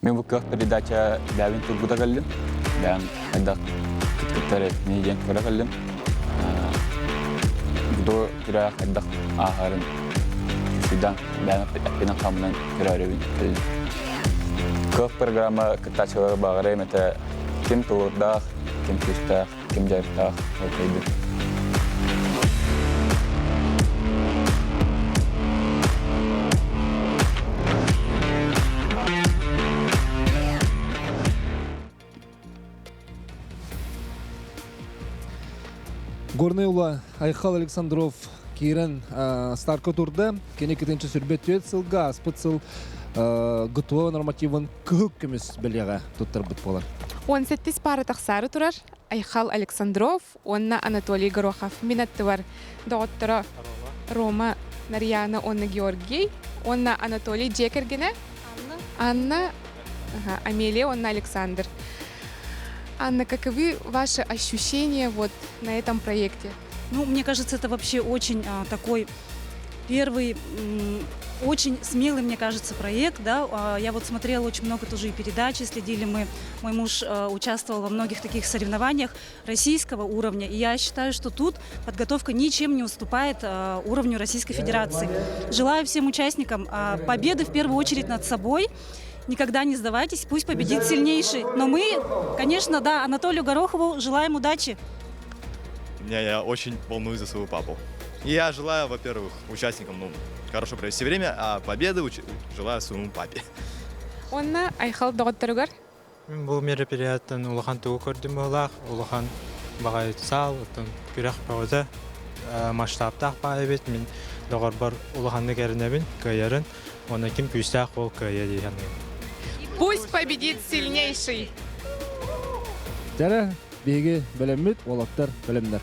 Мин бу кыах передача бэйэбин тургута кэллим. Бэйэм хайдах кыттар этини диэн көрө кэллим. Буду күрэх хайдах ааһарын сыдан бэйэм эппинэн хамынан көрөөрүбүн кэллим. Кыах программа кыттааччылары баҕарыам этэ ким тулуурдаах, ким күүстээх, ким дьарыктаах ол кыайдын. Горнай ула Айхал Александров киирэн старка турда. Кини кытынчы сүрбет түөт сылга аспыт сыл ГТО нормативын кыһыл көмүс бэлиэҕэ туттарбыт буолар. 18 пара тахсаары турар Айхал Александров уонна Анатолий Горохов мин аттыбар доҕотторо Рома Нарьяна уонна Георгий уонна Анатолий дьиэ кэргэнэ Анна, Амелия уонна Александр. Анна, каковы ваши ощущения вот на этом проекте? Ну, мне кажется, это вообще очень такой первый очень смелый, мне кажется, проект. Да? Я вот смотрела очень много тоже и передачи, следили мы. Мой муж участвовал во многих таких соревнованиях российского уровня. И я считаю, что тут подготовка ничем не уступает уровню Российской Федерации. Желаю всем участникам победы в первую очередь над собой. Никогда не сдавайтесь, пусть победит сильнейший. Но мы, конечно, да, Анатолию Горохову желаем удачи. Меня я очень волнуюсь за своего папу. И я желаю, во-первых, участникам ну, хорошо провести время, а победы желаю своему папе. Онна Айхал доҕотторугар Мин бу мероприятияны улахан тугу көрдүм быһыылаах, улахан баҕайы саал, оттон күрэх бөҕөтө масштабтаах баҕайы эбит. Мин доҕорбор улаханнык эрэнэбин, кыайарын. Уонна ким күүстээх ол кыайа дии саныыбын. Пусть победит сильнейший! Дьэрэ, биһиги бэлэммит, уолаттар бэлэмнэр.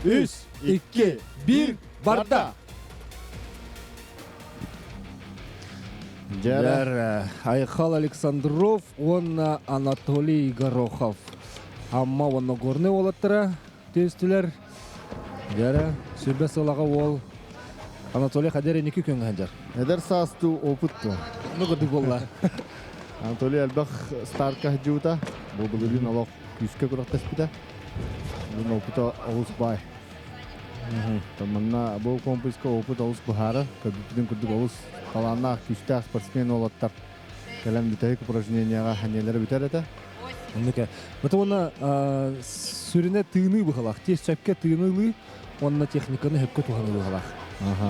Үс, икки, биир, барда! Дьэр, Айхал Александров уонна Анатолий Горохов. Амма уонна Горный уолаттара түстүлэр. Дьэрэ, сүрбэ сылаҕа уол Анатолий Хадер иники күҥҥэ сылдьар. Эдэр саастуу опыт туо. Ну курдук буолла. Анатолий элбэх старка сылдьыбыта. Бу былырыын олох күүскэ күрэхтэспитэ. Бүгүн опыта олус баай. Манна бу комплекска опыт олус быһаарар. Көрбүппүтүн курдук олус талааннаах, күүстээх спортсмен уолаттар кэлэн бүтэһик упражненияҕа ханьыалара бүтэр этэ. Оннук. Бата уонна сүрүнэ тыыныы быһалаах. Те сөпкө тыынылыы уонна техниканы сөпкө туһаныы быһалаах.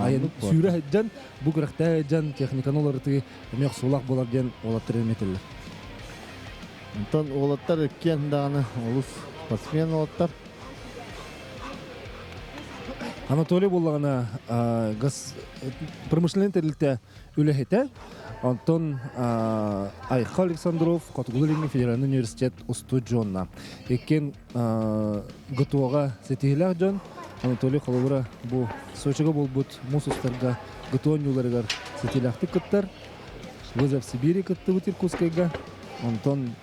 Айан сүүрэ сылдьан, бу күрэхтээ сылдьан техниканы уларытыы эмиэ охсуулаах буолар диэн уолаттар этэллэр. Онтон уолаттар иккиэн даҕаны олус спортсмен уолаттар. Анатолий буоллаҕына газ промышленный тэрилтэ үлэһитэ. Онтон Айха Александров Хотугулуу-Илиҥҥи федеральный университет устудьуона. Иккиэн ГТО-ҕа ситиһиилээх дьон. Анатолий холобура бу Сочига буолбут муус устарга ГТО оонньууларыгар ситиилээхтик кыттар. Вызов Сибири кыттыбыт Иркутскайга. Онтон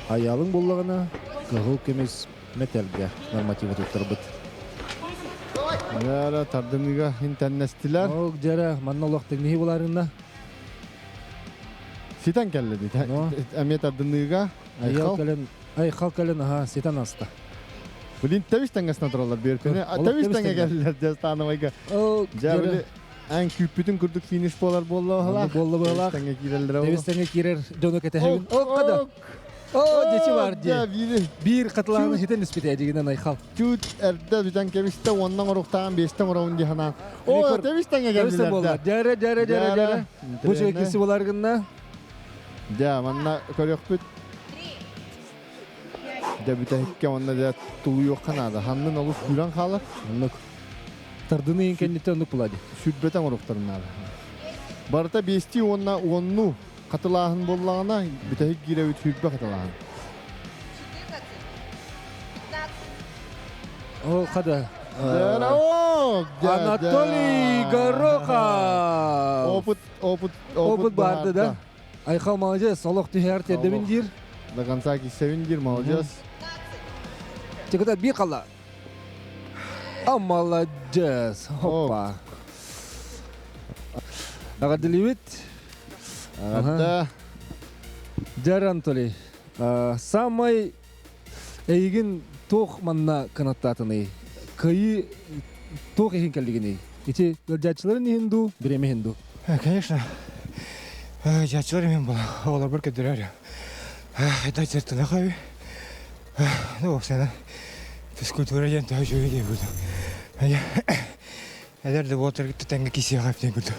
Айаалыҥ буоллаҕына, кыһыл көмүс мэтэлгэ нормативы туттарбыт. Дьара тардыныыга интэннэстилэр. Ол дьара манна олох тэҥнэһии булаарынна. Ситэн кэллэ дии. Эмиэ тардыныыга. Айхал кэлэн, Айхал кэлэн аха ситэн аста. Блин, тэбис тэҥҥэсинэ тураллар биэркүнэ. Тэбис тэҥҥэ кэллилэр дьастаанабайга. Дьэ, били Эн күүппүтүн курдук финиш буолар буолла Буолла быһалаах. Тэбис тэҥҥэ киирэллэрэ Тэбис тэҥҥэ киирэр дьону кэтэһэбин. О, када. О, дечи бар дии. Биир хатылааны хитэн испитэ дигинен Айхал. Чуть эрдэ бүтэн кэбистэ, уоннан оруктаан биэстэн оровун дии санаан. О, тэбис тэҥҥэ кэллилэр. Дьэрэ, дьэрэ, дьэрэ, дьэрэ. Бу киси болар гынна. Дьэ, манна көрүөхпүт. Дьэ, бүтэһиккэ уонна дьэ тулуйуохха наада. Ханнын олус күүрэн хаалар. Оннук. Тардыны иин кэнниттэн оннук була дии. Сүрбэтэ оҥоруохтарын наада. Барыта биэстии уонна уоннуу хатылааһын буоллаҕына, бүтэһик киирэбит сүүрбэ хатылааһын. Ол хада. Анатолий Горохов! Опыт, опыт, опыт барды да. Айхал молодец, олох түһэр тиэрдэбин диир. До конца киссэбин диир, молодец. Тиката бии қала. А молодец. Хоппа. Эҕэрдэлиибит. Эҕэрдэ. Дьэр Анатолий, самай эйигин туох манна кынаттаатыный? Кыайыы туох иһин кэллигиний? Ити ыалдьааччыларын иһин дуу, бириэмэ иһин дуу? Конечно, ыалдьааччылар иһин була, оҕолорбор көрдөрөр. Это чертына хойу. Ну, вообще, физкультура диэн төһө үчүгэй диye курдук. Эдэр да буолтар тэҥҥэ кисиэҕэ диэн курдук.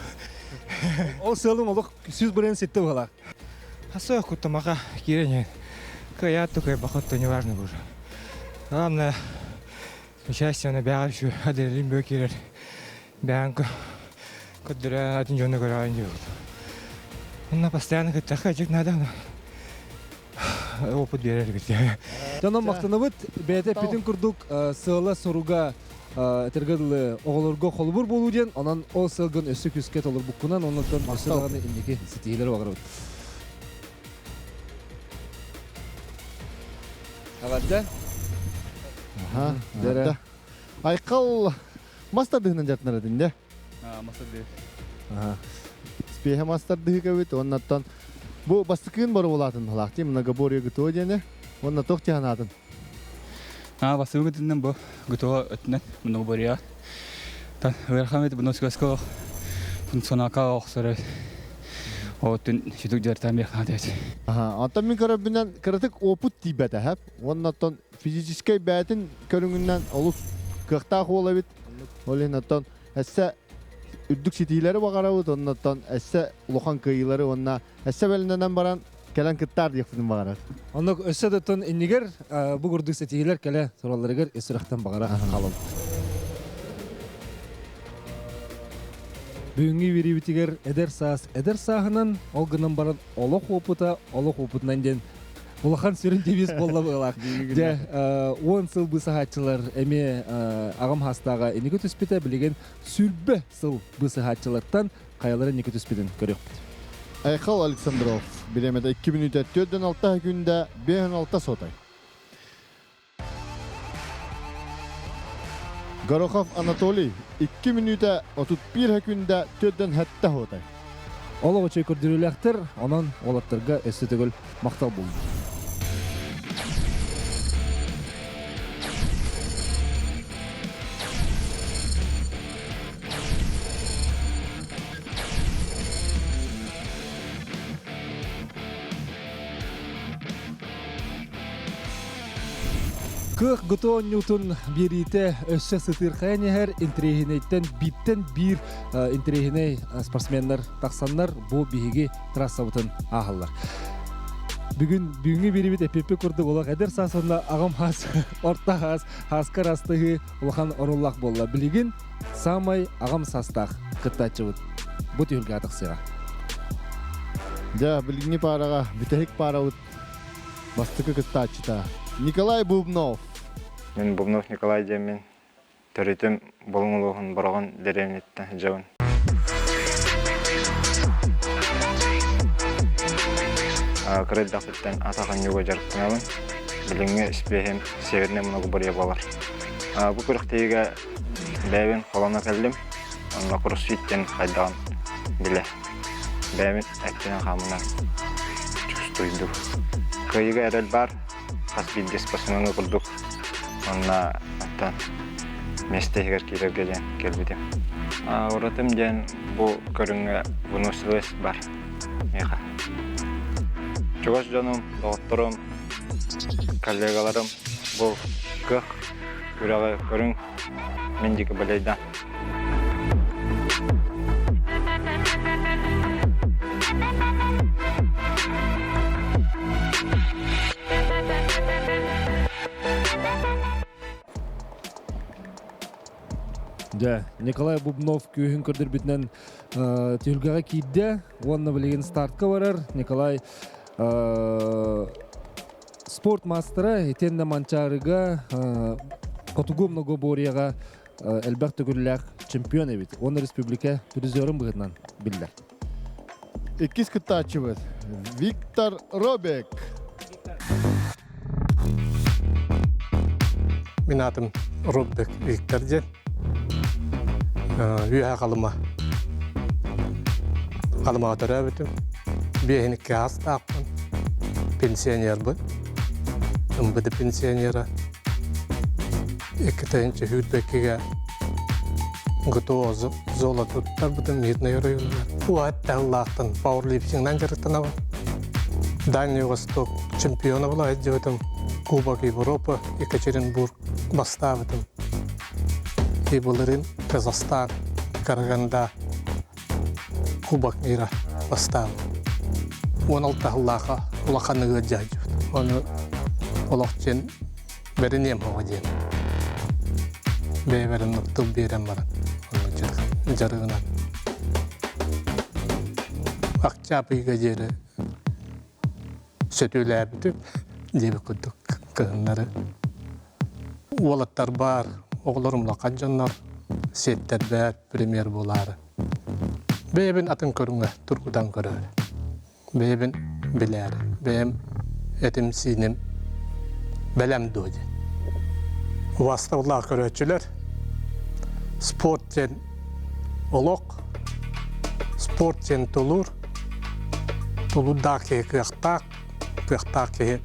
Ол сыалым олох 100% ситте быһалаах. Хасыах куттамаха киирэн кыайаат да кыайбахат да неважно уже. Главное, участие на бэҕэ үчү адреналин бөө киирэр. Бэҕэн Көрдөрө атын дьону көрөҕүн диэбит. Онно постоянно кыттахха дьик надо опыт биэрэр эбит. Дьонон махтанабыт бэйэтэ эппитин курдук сыала-соруга этэргэ дылы оҕолорго холобур буолуу диэн, онон ол сыалгын өссө күүскэ толорбуккунан, онон өссө даҕаны инники ситиһиилэри баҕарабыт. Эҕэрдэ. Аха, дэрэ. Айхал мас тардыһынан дьарытынар этин дэ. Мас тардыы. Аха. Спеһэ мас тардыһы кэбит, оннаттан бу бастакыын боруобалаатын халаахтыы многоборье ГТО диэни, уонна туох тиһанаатын? А бастакы өттүнэн бу ГТО өттүнэн многоборье. Тан ыарахан бит бұны сөско функционалка охсор. Оттун сүтүк дьартан бир ханат. Аха, онтон мин көрөрбүнэн кыратык опыт тиийбэтэ хэп. Уоннаттан физическэй бээтин көрүҥүнэн олус кыахтаах уол эбит. Ол иһин оттон эссе үрдүк ситиилэри баҕарабыт, оннуттан эссе улахан кыайыылары уонна эссе бэлэмнэнэн баран кэлэн кыттаар диэхпитин баҕарар. Оннук өссө да оттон иннигэр бу курдук ситиһиилэр кэлэ туралларыгар ис сүрэхтэн баҕара хаалабыт. Бүгүҥҥү биэриибитигэр эдэр саас эдэр сааһынан, ол гынан баран олох уопута олох уопутунан диэн улахан сүрүн девиз буолла быһыылаах. Дьэ, 10 сыл быысаһааччылар эмиэ аҕам хаастааҕа инники түспүтэ, билигин 20 сыл быысаһааччылартан хайалара инники түспүтүн көрүөхпүт. Айхал Александров бириэмэтэ 2 мүнүүтэ 46 күндэ 56 сотай. Горохов Анатолий 2 мүнүүтэ 31 күндэ 47 хотай. Олох үчүгэй көрдөрүүлээхтэр, онон уолаттарга өссө төгүл махтал буоллун. Кыах ГТО оонньуутун биэриитэ өссө сытыырхайан иһэр интэриэһинэйтэн бииртэн биир интэриэһинэй спортсменнар тахсаннар бу биһиги трассабытын ааһаллар. Бүгүн бүгүҥҥү биэрибит эппиппит курдук олох эдэр саас уонна аҕам хаас орто хаас хааска растыһыы улахан оруоллаах буолла. Билигин саамай аҕам саастаах кыттааччыбыт бу түһүлгэҕэ тахсыаҕа. Дьэ, билиҥҥи паараҕа бүтэһик паарабыт бастакы кыттааччыта Николай Бубнов. Мин Бубнов Николай диэммин. Төрүтүм Булуҥ улууһун Бороҕон дэриэбинэттэн сылдьабын. Кыра эрдэхпиттэн атах оонньууга дьарыктанабын. Билиҥҥи испиэһим Северный многоборье буолар. Бу күрэхтэһиигэ бэйэбин холоно кэллим. Онно кроссфит диэн хайдаҕын билэ. Бэйэбин эппинэн-хааммынан чувствуйдум. Кыайыыга эрэл баар, хас биирдии спортсмеҥҥа курдук. Онно оттон миэстэ иһигэр киирэргэ диэн кэлбитим. Уратым диэн бу көрүҥҥэ выносливость бар миэхэ. Чугас дьонум, доҕотторум, коллегаларым бу кыах күрэҕи көрүҥ, мин диэки балейдан. Дьэ, Николай Бубнов күүһүн көрдөрбүтүнэн түһүлгэҕэ киирдэ уонна билигин стартка барар. Николай спорт маастара итиэннэ Манчаарыга хотугу многоборьеҕа элбэх төгүллээх чемпион эбит уонна республика призерын быһыытынан биллэр. Иккис кыттааччыбыт Виктор Робек. Мин аатым Роббек Виктор диэн. Үөһэ Халыма. Халымаҕа төрөөбүтүм. Биэһиниккэ аастаахпын. Пенсионербын. МВД пенсионера. Икки 2022-гэ ГТО золото туттарбытым Мирнэй оройуонугар. Уһат таһыллаахтан пауэрлифтингнан дьарыктанабын. Дальний Восток чемпиона була сылдьыбытым. Кубок Европы Екатеринбург бастаабытым. И былырыын Казахстан, Караганда Кубок мира бастаабыт. 16 сыллааха улахан ыалдьа сылдьыбыт. Ону олох дьин бэриниэм оҕо диэн бэйэбэр оннук тыл биэрэн баран онно дьарыгынан. Октябрьга диэри сөтүөлээбитим диэбит курдук кыһыннары. Уолаттар баар, оҕолорум улахан дьоннор, сиэттэрбэр премьер буолаары. Бэйэбин атын көрүҥҥэ тургутан көрөөрү. Бэйэбин билээри, бэйэм этим-сииним бэлэм дуо диэн. Убаастабыллаах көрөөччүлэр, спорт диэн олох, спорт диэн тулуур, тулуурдаах киһи кыахтаах, кыахтаах киһи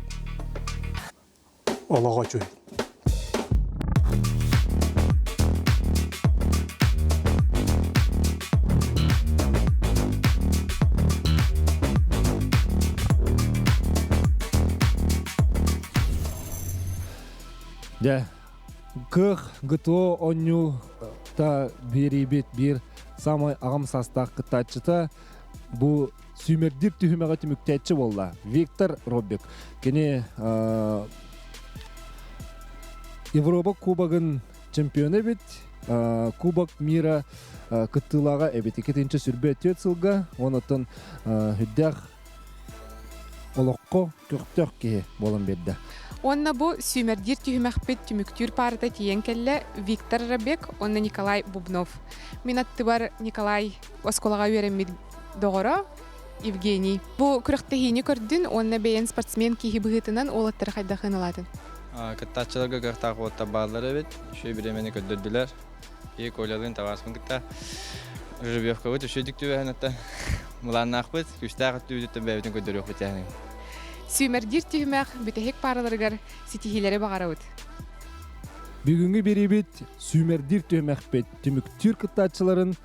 олоҕо үчүгэй. Дьэ, кыах ГТО оонньуу та биэриибит биир самай аҕам саастаах кыттааччыта бу сүүмэрдиир түһүмэҕи түмүктээччи буолла Виктор Роббик. Кини Европа Кубогын чемпиона эбит, Кубок мира кыттыылааҕа эбит. 2024 сылга, онон үрдээх олоххо көхтөөх киһи буолан биэрдэ. Уонна бу сүүмэрдиир түһүмэхпит түмүктүүр паарата тиийэн кэллэ Виктор Рабек уонна Николай Бубнов. Мин аттыбар Николай оскуолаҕа үөрэммит доҕоро Евгений. Бу күрэхтэһиини көрдүн уонна бэйэн спортсмен киһи быһыытынан уолаттары хайдах ыналаатын? Кыттааччыларга кыахтаах уолаттар бааллар эбит. Үчүгэй бириэмэни көрдөрдүлэр. И Колялыын табаарыспын кытта жеребьевкабыт үчүгэйдик түбэһэн ата былааннаахпыт, күүстээх өттүбүтүттэн бэйэбитин көрдөрүөхпүт яһын. Сүүмэрдиир түһүмэх бүтэһик паараларыгар ситиһиилэри баҕарабыт. Бүгүҥҥү бириибит сүүмэрдиир түһүмэхпит түмүктүүр кыттааччыларын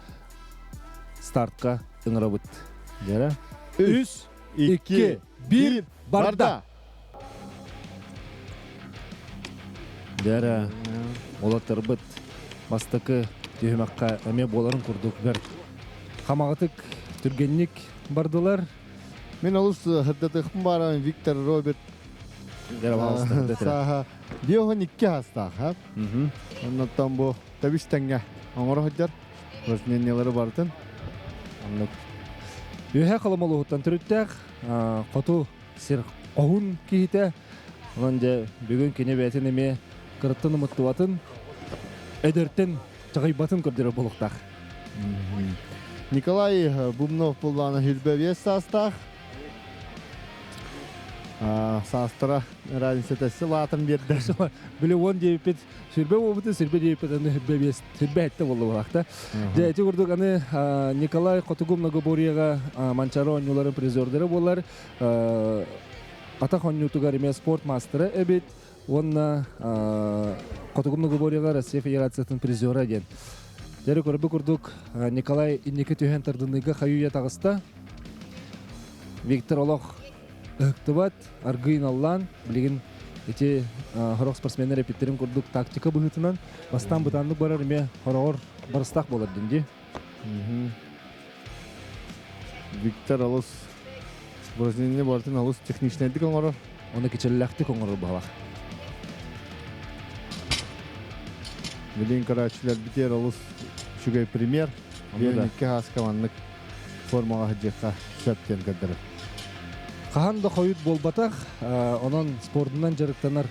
стартка ыҥырабыт. Дьэрэ. Үс, икки, биир, барда! Дьэрэ, уолаттарбыт бастакы түһүмэххэ эмиэ буоларын курдук бэрт хамаҕатык түргэнник бардылар. Мин олус сырдатыахпын бааран Виктор Роберт сааһа 52 саастаах, ха? Оннуттан бу тэбис тэҥҥэ оҥоро сылдьар. Упражнениялары барытын. Оннук. Үөһэ Холомолуһуттан төрүттээх хоту сир хоһун киһитэ. Онон дьэ бүгүн кини бэйэтин эмиэ кыраттан умуттубатын, эдэртэн чаҕыйбатын көрдөрөр буолуохтаах. Николай Бубнов буллаана 25 саастаах. Саастара разницата сылаатын биэрдэ. Били уон диэбиппит сүрбэ буолбутун сүрбэ диэбиппит аны сүрбэ биэс сүрбэ этте буолла буолаахта. Дьэ ити курдук аны Николай Хотугу многоборьеҕа Манчаары оонньууларын призердара буолар. Атах оонньуутугар эмиэ спорт маастара эбит уонна Хотугу многоборьеҕа Россия Федерациятын призера диэн. Дьэ көрбүт курдук Николай инники түһэн тардыныыга хаюя таҕыста. Виктор олох ыһыктыбат, аргыын аллаан, билигин ити хорох спортсменнар эпиттерин курдук тактика быһыытынан бастаан бытааннык барар эмиэ хороҕор барыстаах буолар дин дии. Виктор олус упражнение барытын олус техничнэйдик оҥорор. Оны кичэллээхтик оҥорор баһалаах. Билин көрөөччүлэр битиэр олус үчүгэй пример. Биир икки хааска маннык формаҕа сылдьыахха сөп диэн көрдөрөр. Хаһан да хойут буолбатах, онон спордунан дьарыктанар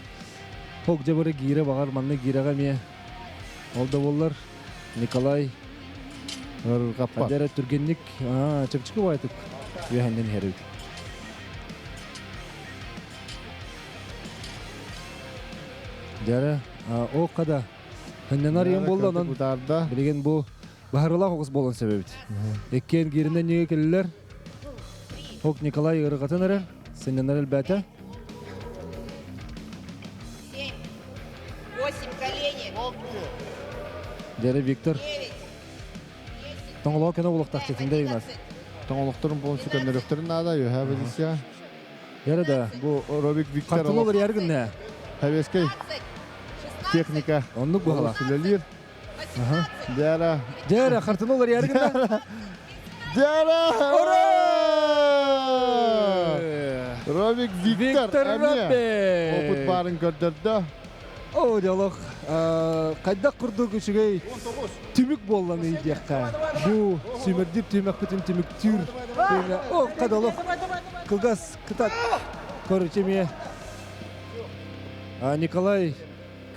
хок дьабары гиирэ баҕар манна гиирэҕэ эмиэ ол да буоллар Николай Хадера түргэнник чэпчэки баайтык үөһэннэн иһэр эбит. Дьэрэ, ол қада хыннанар ем болла онон билигин бу Баһарылаах оҕус буолан сөп эбит. Иккиэн гииринэн ньигэ кэллилэр. Ок Николай ыарырҕатан эрэр, сынньанар элбээтэ. Дьэрэ Виктор. Тоҥолоох кэнэ буолуохтаах чэтиндэ Игнат. Тоҥолохторун полностью көннөрүөхтэрин наада, үөһээ позиция. Яра да. Бу Робик Виктор. Хартылы барыяр гынна. Советскай техника. Оннук буолла. Үлэлиир. Дьара. Дьара, хартыны уларыйар гына. Дьара! Ура! Робик Виктор. Виктор Робик! Опыт барын көрдөрдө. Оо, диалог хайдах курдук үчүгэй түмүк буолланы диэххэ. Бу сүүмэрдиир түмэхпитин түмүктүүр. О, кадолох кылгас кытат короче эмиэ Николай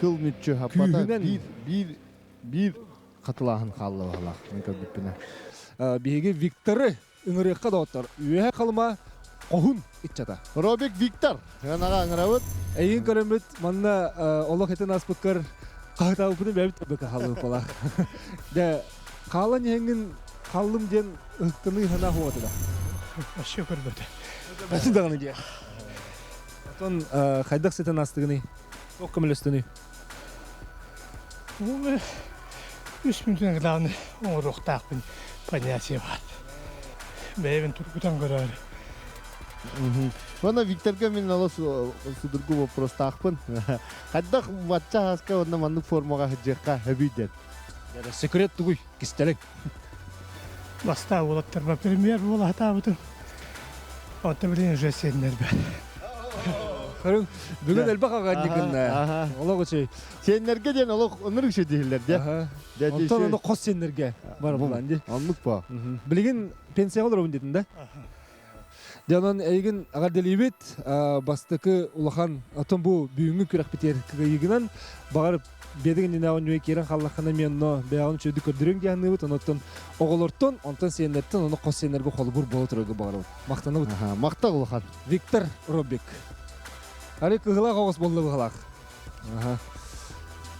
кыл мүччү хаппата биир биир биир хатылааһын хаалла баһылаах мен көрбүппүнэ. Биһиги Викторы ыҥырыахха доҕоттор. Үөһэ Халыма хоһун иччата. Робик Виктор, ыанаҕа ыҥырабыт. Эйигин көрөммүт манна олох этин аспыккар хаһытаабыппытын бэйэбит быка халыыппалаах. Дэ хаалан иһэҥҥин халлым диэн ыһыктаныы санаа хуота да. Вообще көрбөтө. Бэти даҕаны диэ. Отон хайдах сытан астыгыный? Туох көмөлөстүнүй? Үс мүнүүтүнэн главный оҥоруохтаахпын понятие баар. Бэйэбин тургутан көрөөрү. Уонна Викторга мин олус судургу вопростаахпын. Хайдах бачча хаска уонна маннык формаҕа сылдьыахха сөбүй диэн. Секрет тугуй? Кистэлэҥ. Бастаа уолаттарбар премьер буола сатаабытым. Онтон билигин уже сиэннэрбэр. Көрүҥ, бүгүн элбэх аҕаанньыкынна. Олох үчүгэй. Сиэннэргэ диэн олох оннук үчүгэй дииллэр дии. Онтон ону хос сиэннэргэ бар булан дии. Оннук по. Билигин пенсияҕа олоробун диэтин да? Дьэ онон эйигин эҕэрдэлиибит. Бастакы улахан отон бу бүгүҥҥү күрэхпитигэр кыайыыгынан баҕар биэдик иннинэ оонньууга киирэн хааллаххына эмиэ онно бэйэҕин үчүгэйдик көрдөрүөҥ дии саныыбыт. Онон оҕолортон, онтон сиэннэртэн, ону хос сиэннэргэ холобур буола турарга баҕарабыт. Махтанабыт. Махтал улахан. Виктор Робик. Ары кыһылаах оҕус буолла быһалаах.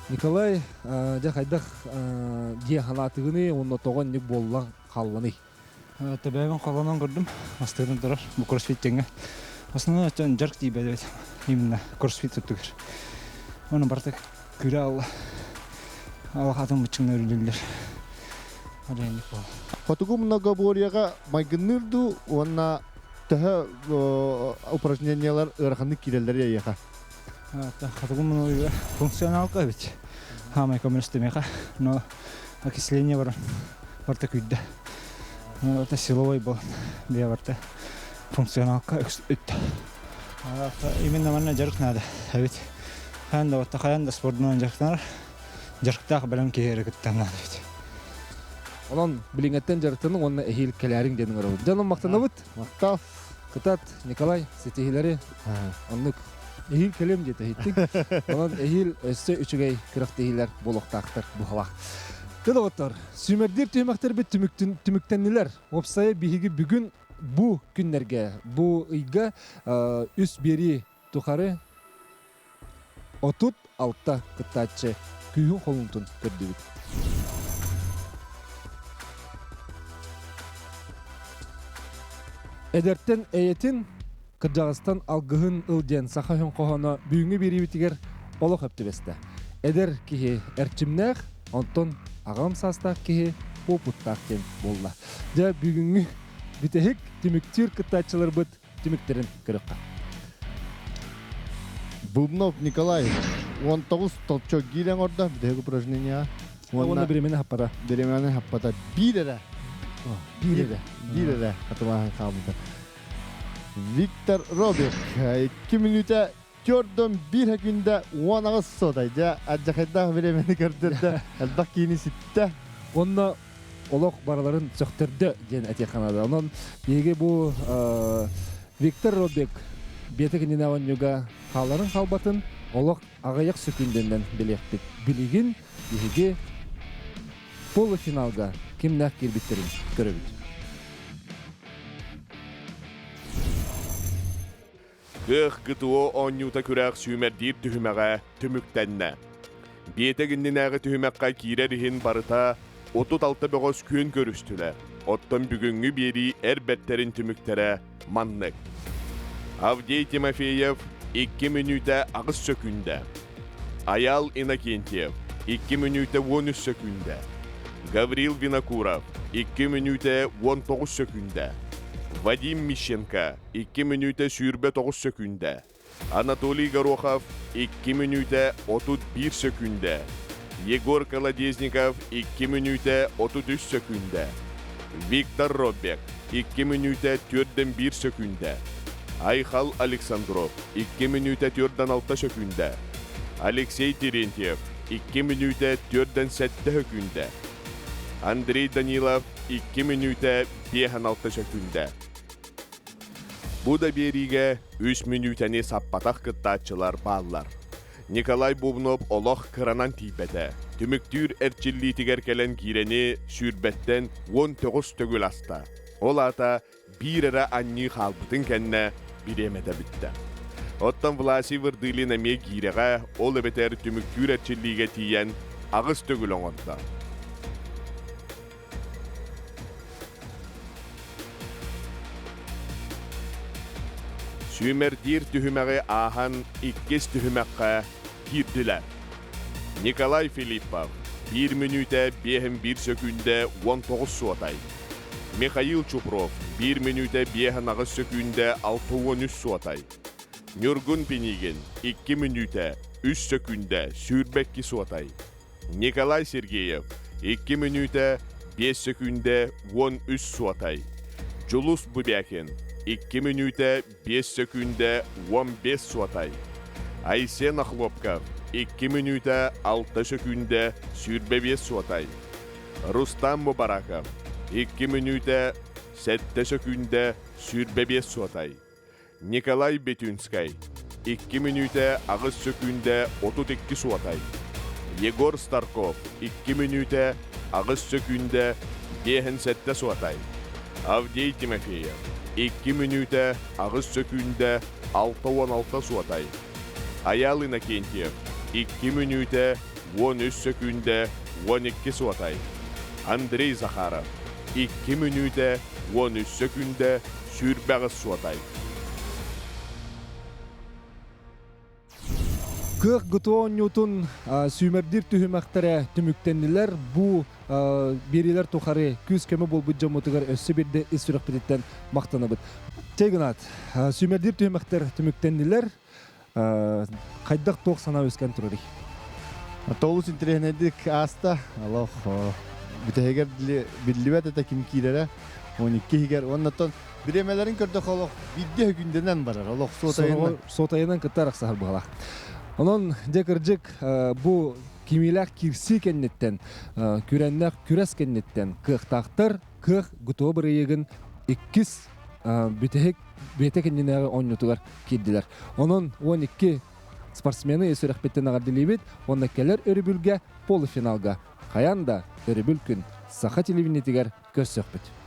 Николай, дьэ хайдах дьиэ ханаатыгыный уонна тоҕо инник буоллаҥ хаалланый? Төбөбүн холонон көрдүм. Астыгынан турар бу кроссфит диэҥҥэ. Основной өттүн дьарык тиийбэт эбит. Именно кроссфит өттүгэр. Оны барыта күрэ алла. Алахатын быччыҥна үрүлүллэр. Алайынник буол. Хотугу многоборьеҕа майгынныыр дуу уонна төһө упражнениялар ыараханнык киирэллэр эйиэхэ? Хотугу многоборье функционалка эбит. Хаамай көмөлөстүмиэхэ. Но окисление баран барта күйдэ. Это силовой был. Бия барта функционалка үттэ. Именно манна дьарык надо. Эбит. Хайан да отта хайан да спордунан дьарыктанар. Дьарыктаах бэлэм киһи эрэ кыттан надо бит. Онон билиҥҥэттэн дьарыктаныҥ уонна эһиил кэлээриҥ диэн ыҥырабыт. Дьонум махтанабыт. Махтал. Кытат, Николай, ситиһиилэри оннук эһиил кэлиэм диэтэ иһиттиҥ. Онон эһиил өссө үчүгэй күрэхтэһиилэр буолуохтаахтар быһалаах. Дьэ доҕоттор, сүүмэрдиир түһүмэхтэрбит түмүктэннилэр. Уопсайа биһиги бүгүн бу күннэргэ, бу ыйга үс биэрии тухары 36 кыттааччы күүһүн холунтун көрдүбүт. Эдэртэн эйэтин, кырдьаҕастан алгыһын ыл диэн саха өһүн хоһооно бүгүҥҥү биэриибитигэр олох өп түбэстэ. Эдэр киһи эрчимнээх, онтон аҕам саастаах киһи уопуттаах диэн буолла. Дьэ, бүгүҥҥү бүтэһик түмүктүүр кыттааччыларбыт түмүктэрин көрүөххэ. Бубнов Николай 19 толчок киирэн оҥордо бүтэһик упражнение. Уонна бириэмэни хаппата. Бириэмэни хаппата. Биир эрэ. Биир эрэ. Биир эрэ хатылааһын хаалбыта. Виктор Робик 2 мүнүүтэ төрдөн биир күндэ 18 сотай. Дьэ, адьахайдаах бириэмэни көрдөрдө. Элбэх киини ситтэ. Уонна олох барыларын сөхтөрдө диэн этиэххэ наада. Онон биһиги бу Виктор Робик биэтэ кинини оонньууга хааларын хаалбатын олох аҕыйах сөкүүндэнэн билиэхпит. Билигин биһиги полуфиналга кимнээх киирбиттэрин көрөбүт. Кыах ГТО оонньуута күрэх сүүмэрдиир түһүмэҕэ түмүктэннэ. Биэтэк иннинээҕи түһүмэххэ киирэр иһин барыта 36 бөҕөс күөн көрүстүлэр. Оттон бүгүҥҥү биэрии эр бэртэрин түмүктэрэ маннык. Авдей Тимофеев 2 мүнүүтэ 8 сөкүүндэ. Айаал Иннокентьев 2 мүнүүтэ 13 сөкүүндэ. Гаврил Винокуров 2 мүнүүтэ 19 сөкүүндэ. Вадим Мищенко 2 мүнүүтэ 29 сөкүүндэ. Анатолий Горохов 2 мүнүүтэ 31 сөкүүндэ. Егор Колодезников 2 мүнүүтэ 33 сөкүүндэ. Виктор Роббек 2 мүнүүтэ 4-1 сөкүүндэ. Айхал Александров 2 мүнүүтэ 4-6 сөкүүндэ. Алексей Терентьев 2 мүнүүтэ 47 сөкүүндэ. Андрей Данилов 2 мүнүүтэ 56 сөкүүндэ. Бу да биэриигэ үс мүнүүтэни саппатах кыттааччылар бааллар. Николай Бубнов олох кыранан тиийбэтэ. Түмүктүүр эрчиллиитигэр кэлэн киирэни сүүрбэттэн 19 төгүл аста. Ол аата биир эрэ анньыы хаалбытын кэннэ бириэмэтэ бүттэ. Оттон Власий Вырдылин эмиэ гиирэҕэ, ол эбэтэр түмүктүүр эрчиллиигэ тиийэн аҕыс төгүл оҥордо. Сүүмэрдиир түһүмэҕи ааһан иккис түһүмэххэ киирдилэр. Николай Филиппов биир мүнүүтэ биэһин биир сөкүүндэ 19 суотай. Михаил Чупров биир мүнүүтэ биэһин аҕыс сөкүүндэ 63 суотай. Ньургун Пинигин икки мүнүүтэ үс сөкүүндэ 22 суотай. Николай Сергеев икки мүнүүтэ биэс сөкүүндэ 13 суотай. Дьулус Бубякин икки мүнүүтэ биэс сөкүүндэ 15 суотай. Айсен Охлопков икки мүнүүтэ алта сөкүүндэ 25 суотай. Рустам Мубараков икки мүнүүтэ сэттэ сөкүүндэ 25 суотай. Николай Бетюнскай икки мүнүүтэ аҕыс сөкүүндэ 32 суотай. Егор Старков икки мүнүүтэ аҕыс сөкүүндэ 57 суотай. Авдей Тимофеев икки мүнүүтэ аҕыс сөкүүндэ 66 суотай. Аял Иннокентьев икки мүнүүтэ 13 сөкүүндэ 12 суотай. Андрей Захаров икки мүнүүтэ 13 сөкүүндэ 28 суотай. Кыах ГТО оонньуутун сүүмэрдиир түһүмэхтэрэ түмүктэннилэр. Бу биэриилэр тухары күүс-көмө буолбут дьоммутугар өссө биирдэ ис сүрэхпититтэн махтанабыт. Чэй гынаат, сүүмэрдиир түһүмэхтэр түмүктэннилэр. Хайдах туох санаа үөскээн турарый? Толус интэриэһинэйдик ааста. Олох бүтэһигэр биллибэт этэ ким киирэрэ. 12 иһигэр. Уонна бириэмэлэрин көрдөх олох биирдэ күндэнэн барар. Олох суотайынан. Суотайынан кытта арахсаһар быһалаах. Онон дьэ кырдьык бу кимиилээх киирсии кэнниттэн, күрэннэх күрэс кэнниттэн кыахтаахтар кыах ГТО бырайыагын иккис бүтэһик бэйэтэ кэннинээҕи оонньуутугар киирдилэр. Онон 12 спортсмены сүрэхпиттэн эҕэрдэлиибит уонна кэлэр өрөбүлгэ полуфиналга хайаан да өрөбүл күн саха телевидениетигэр көрсөхпүт.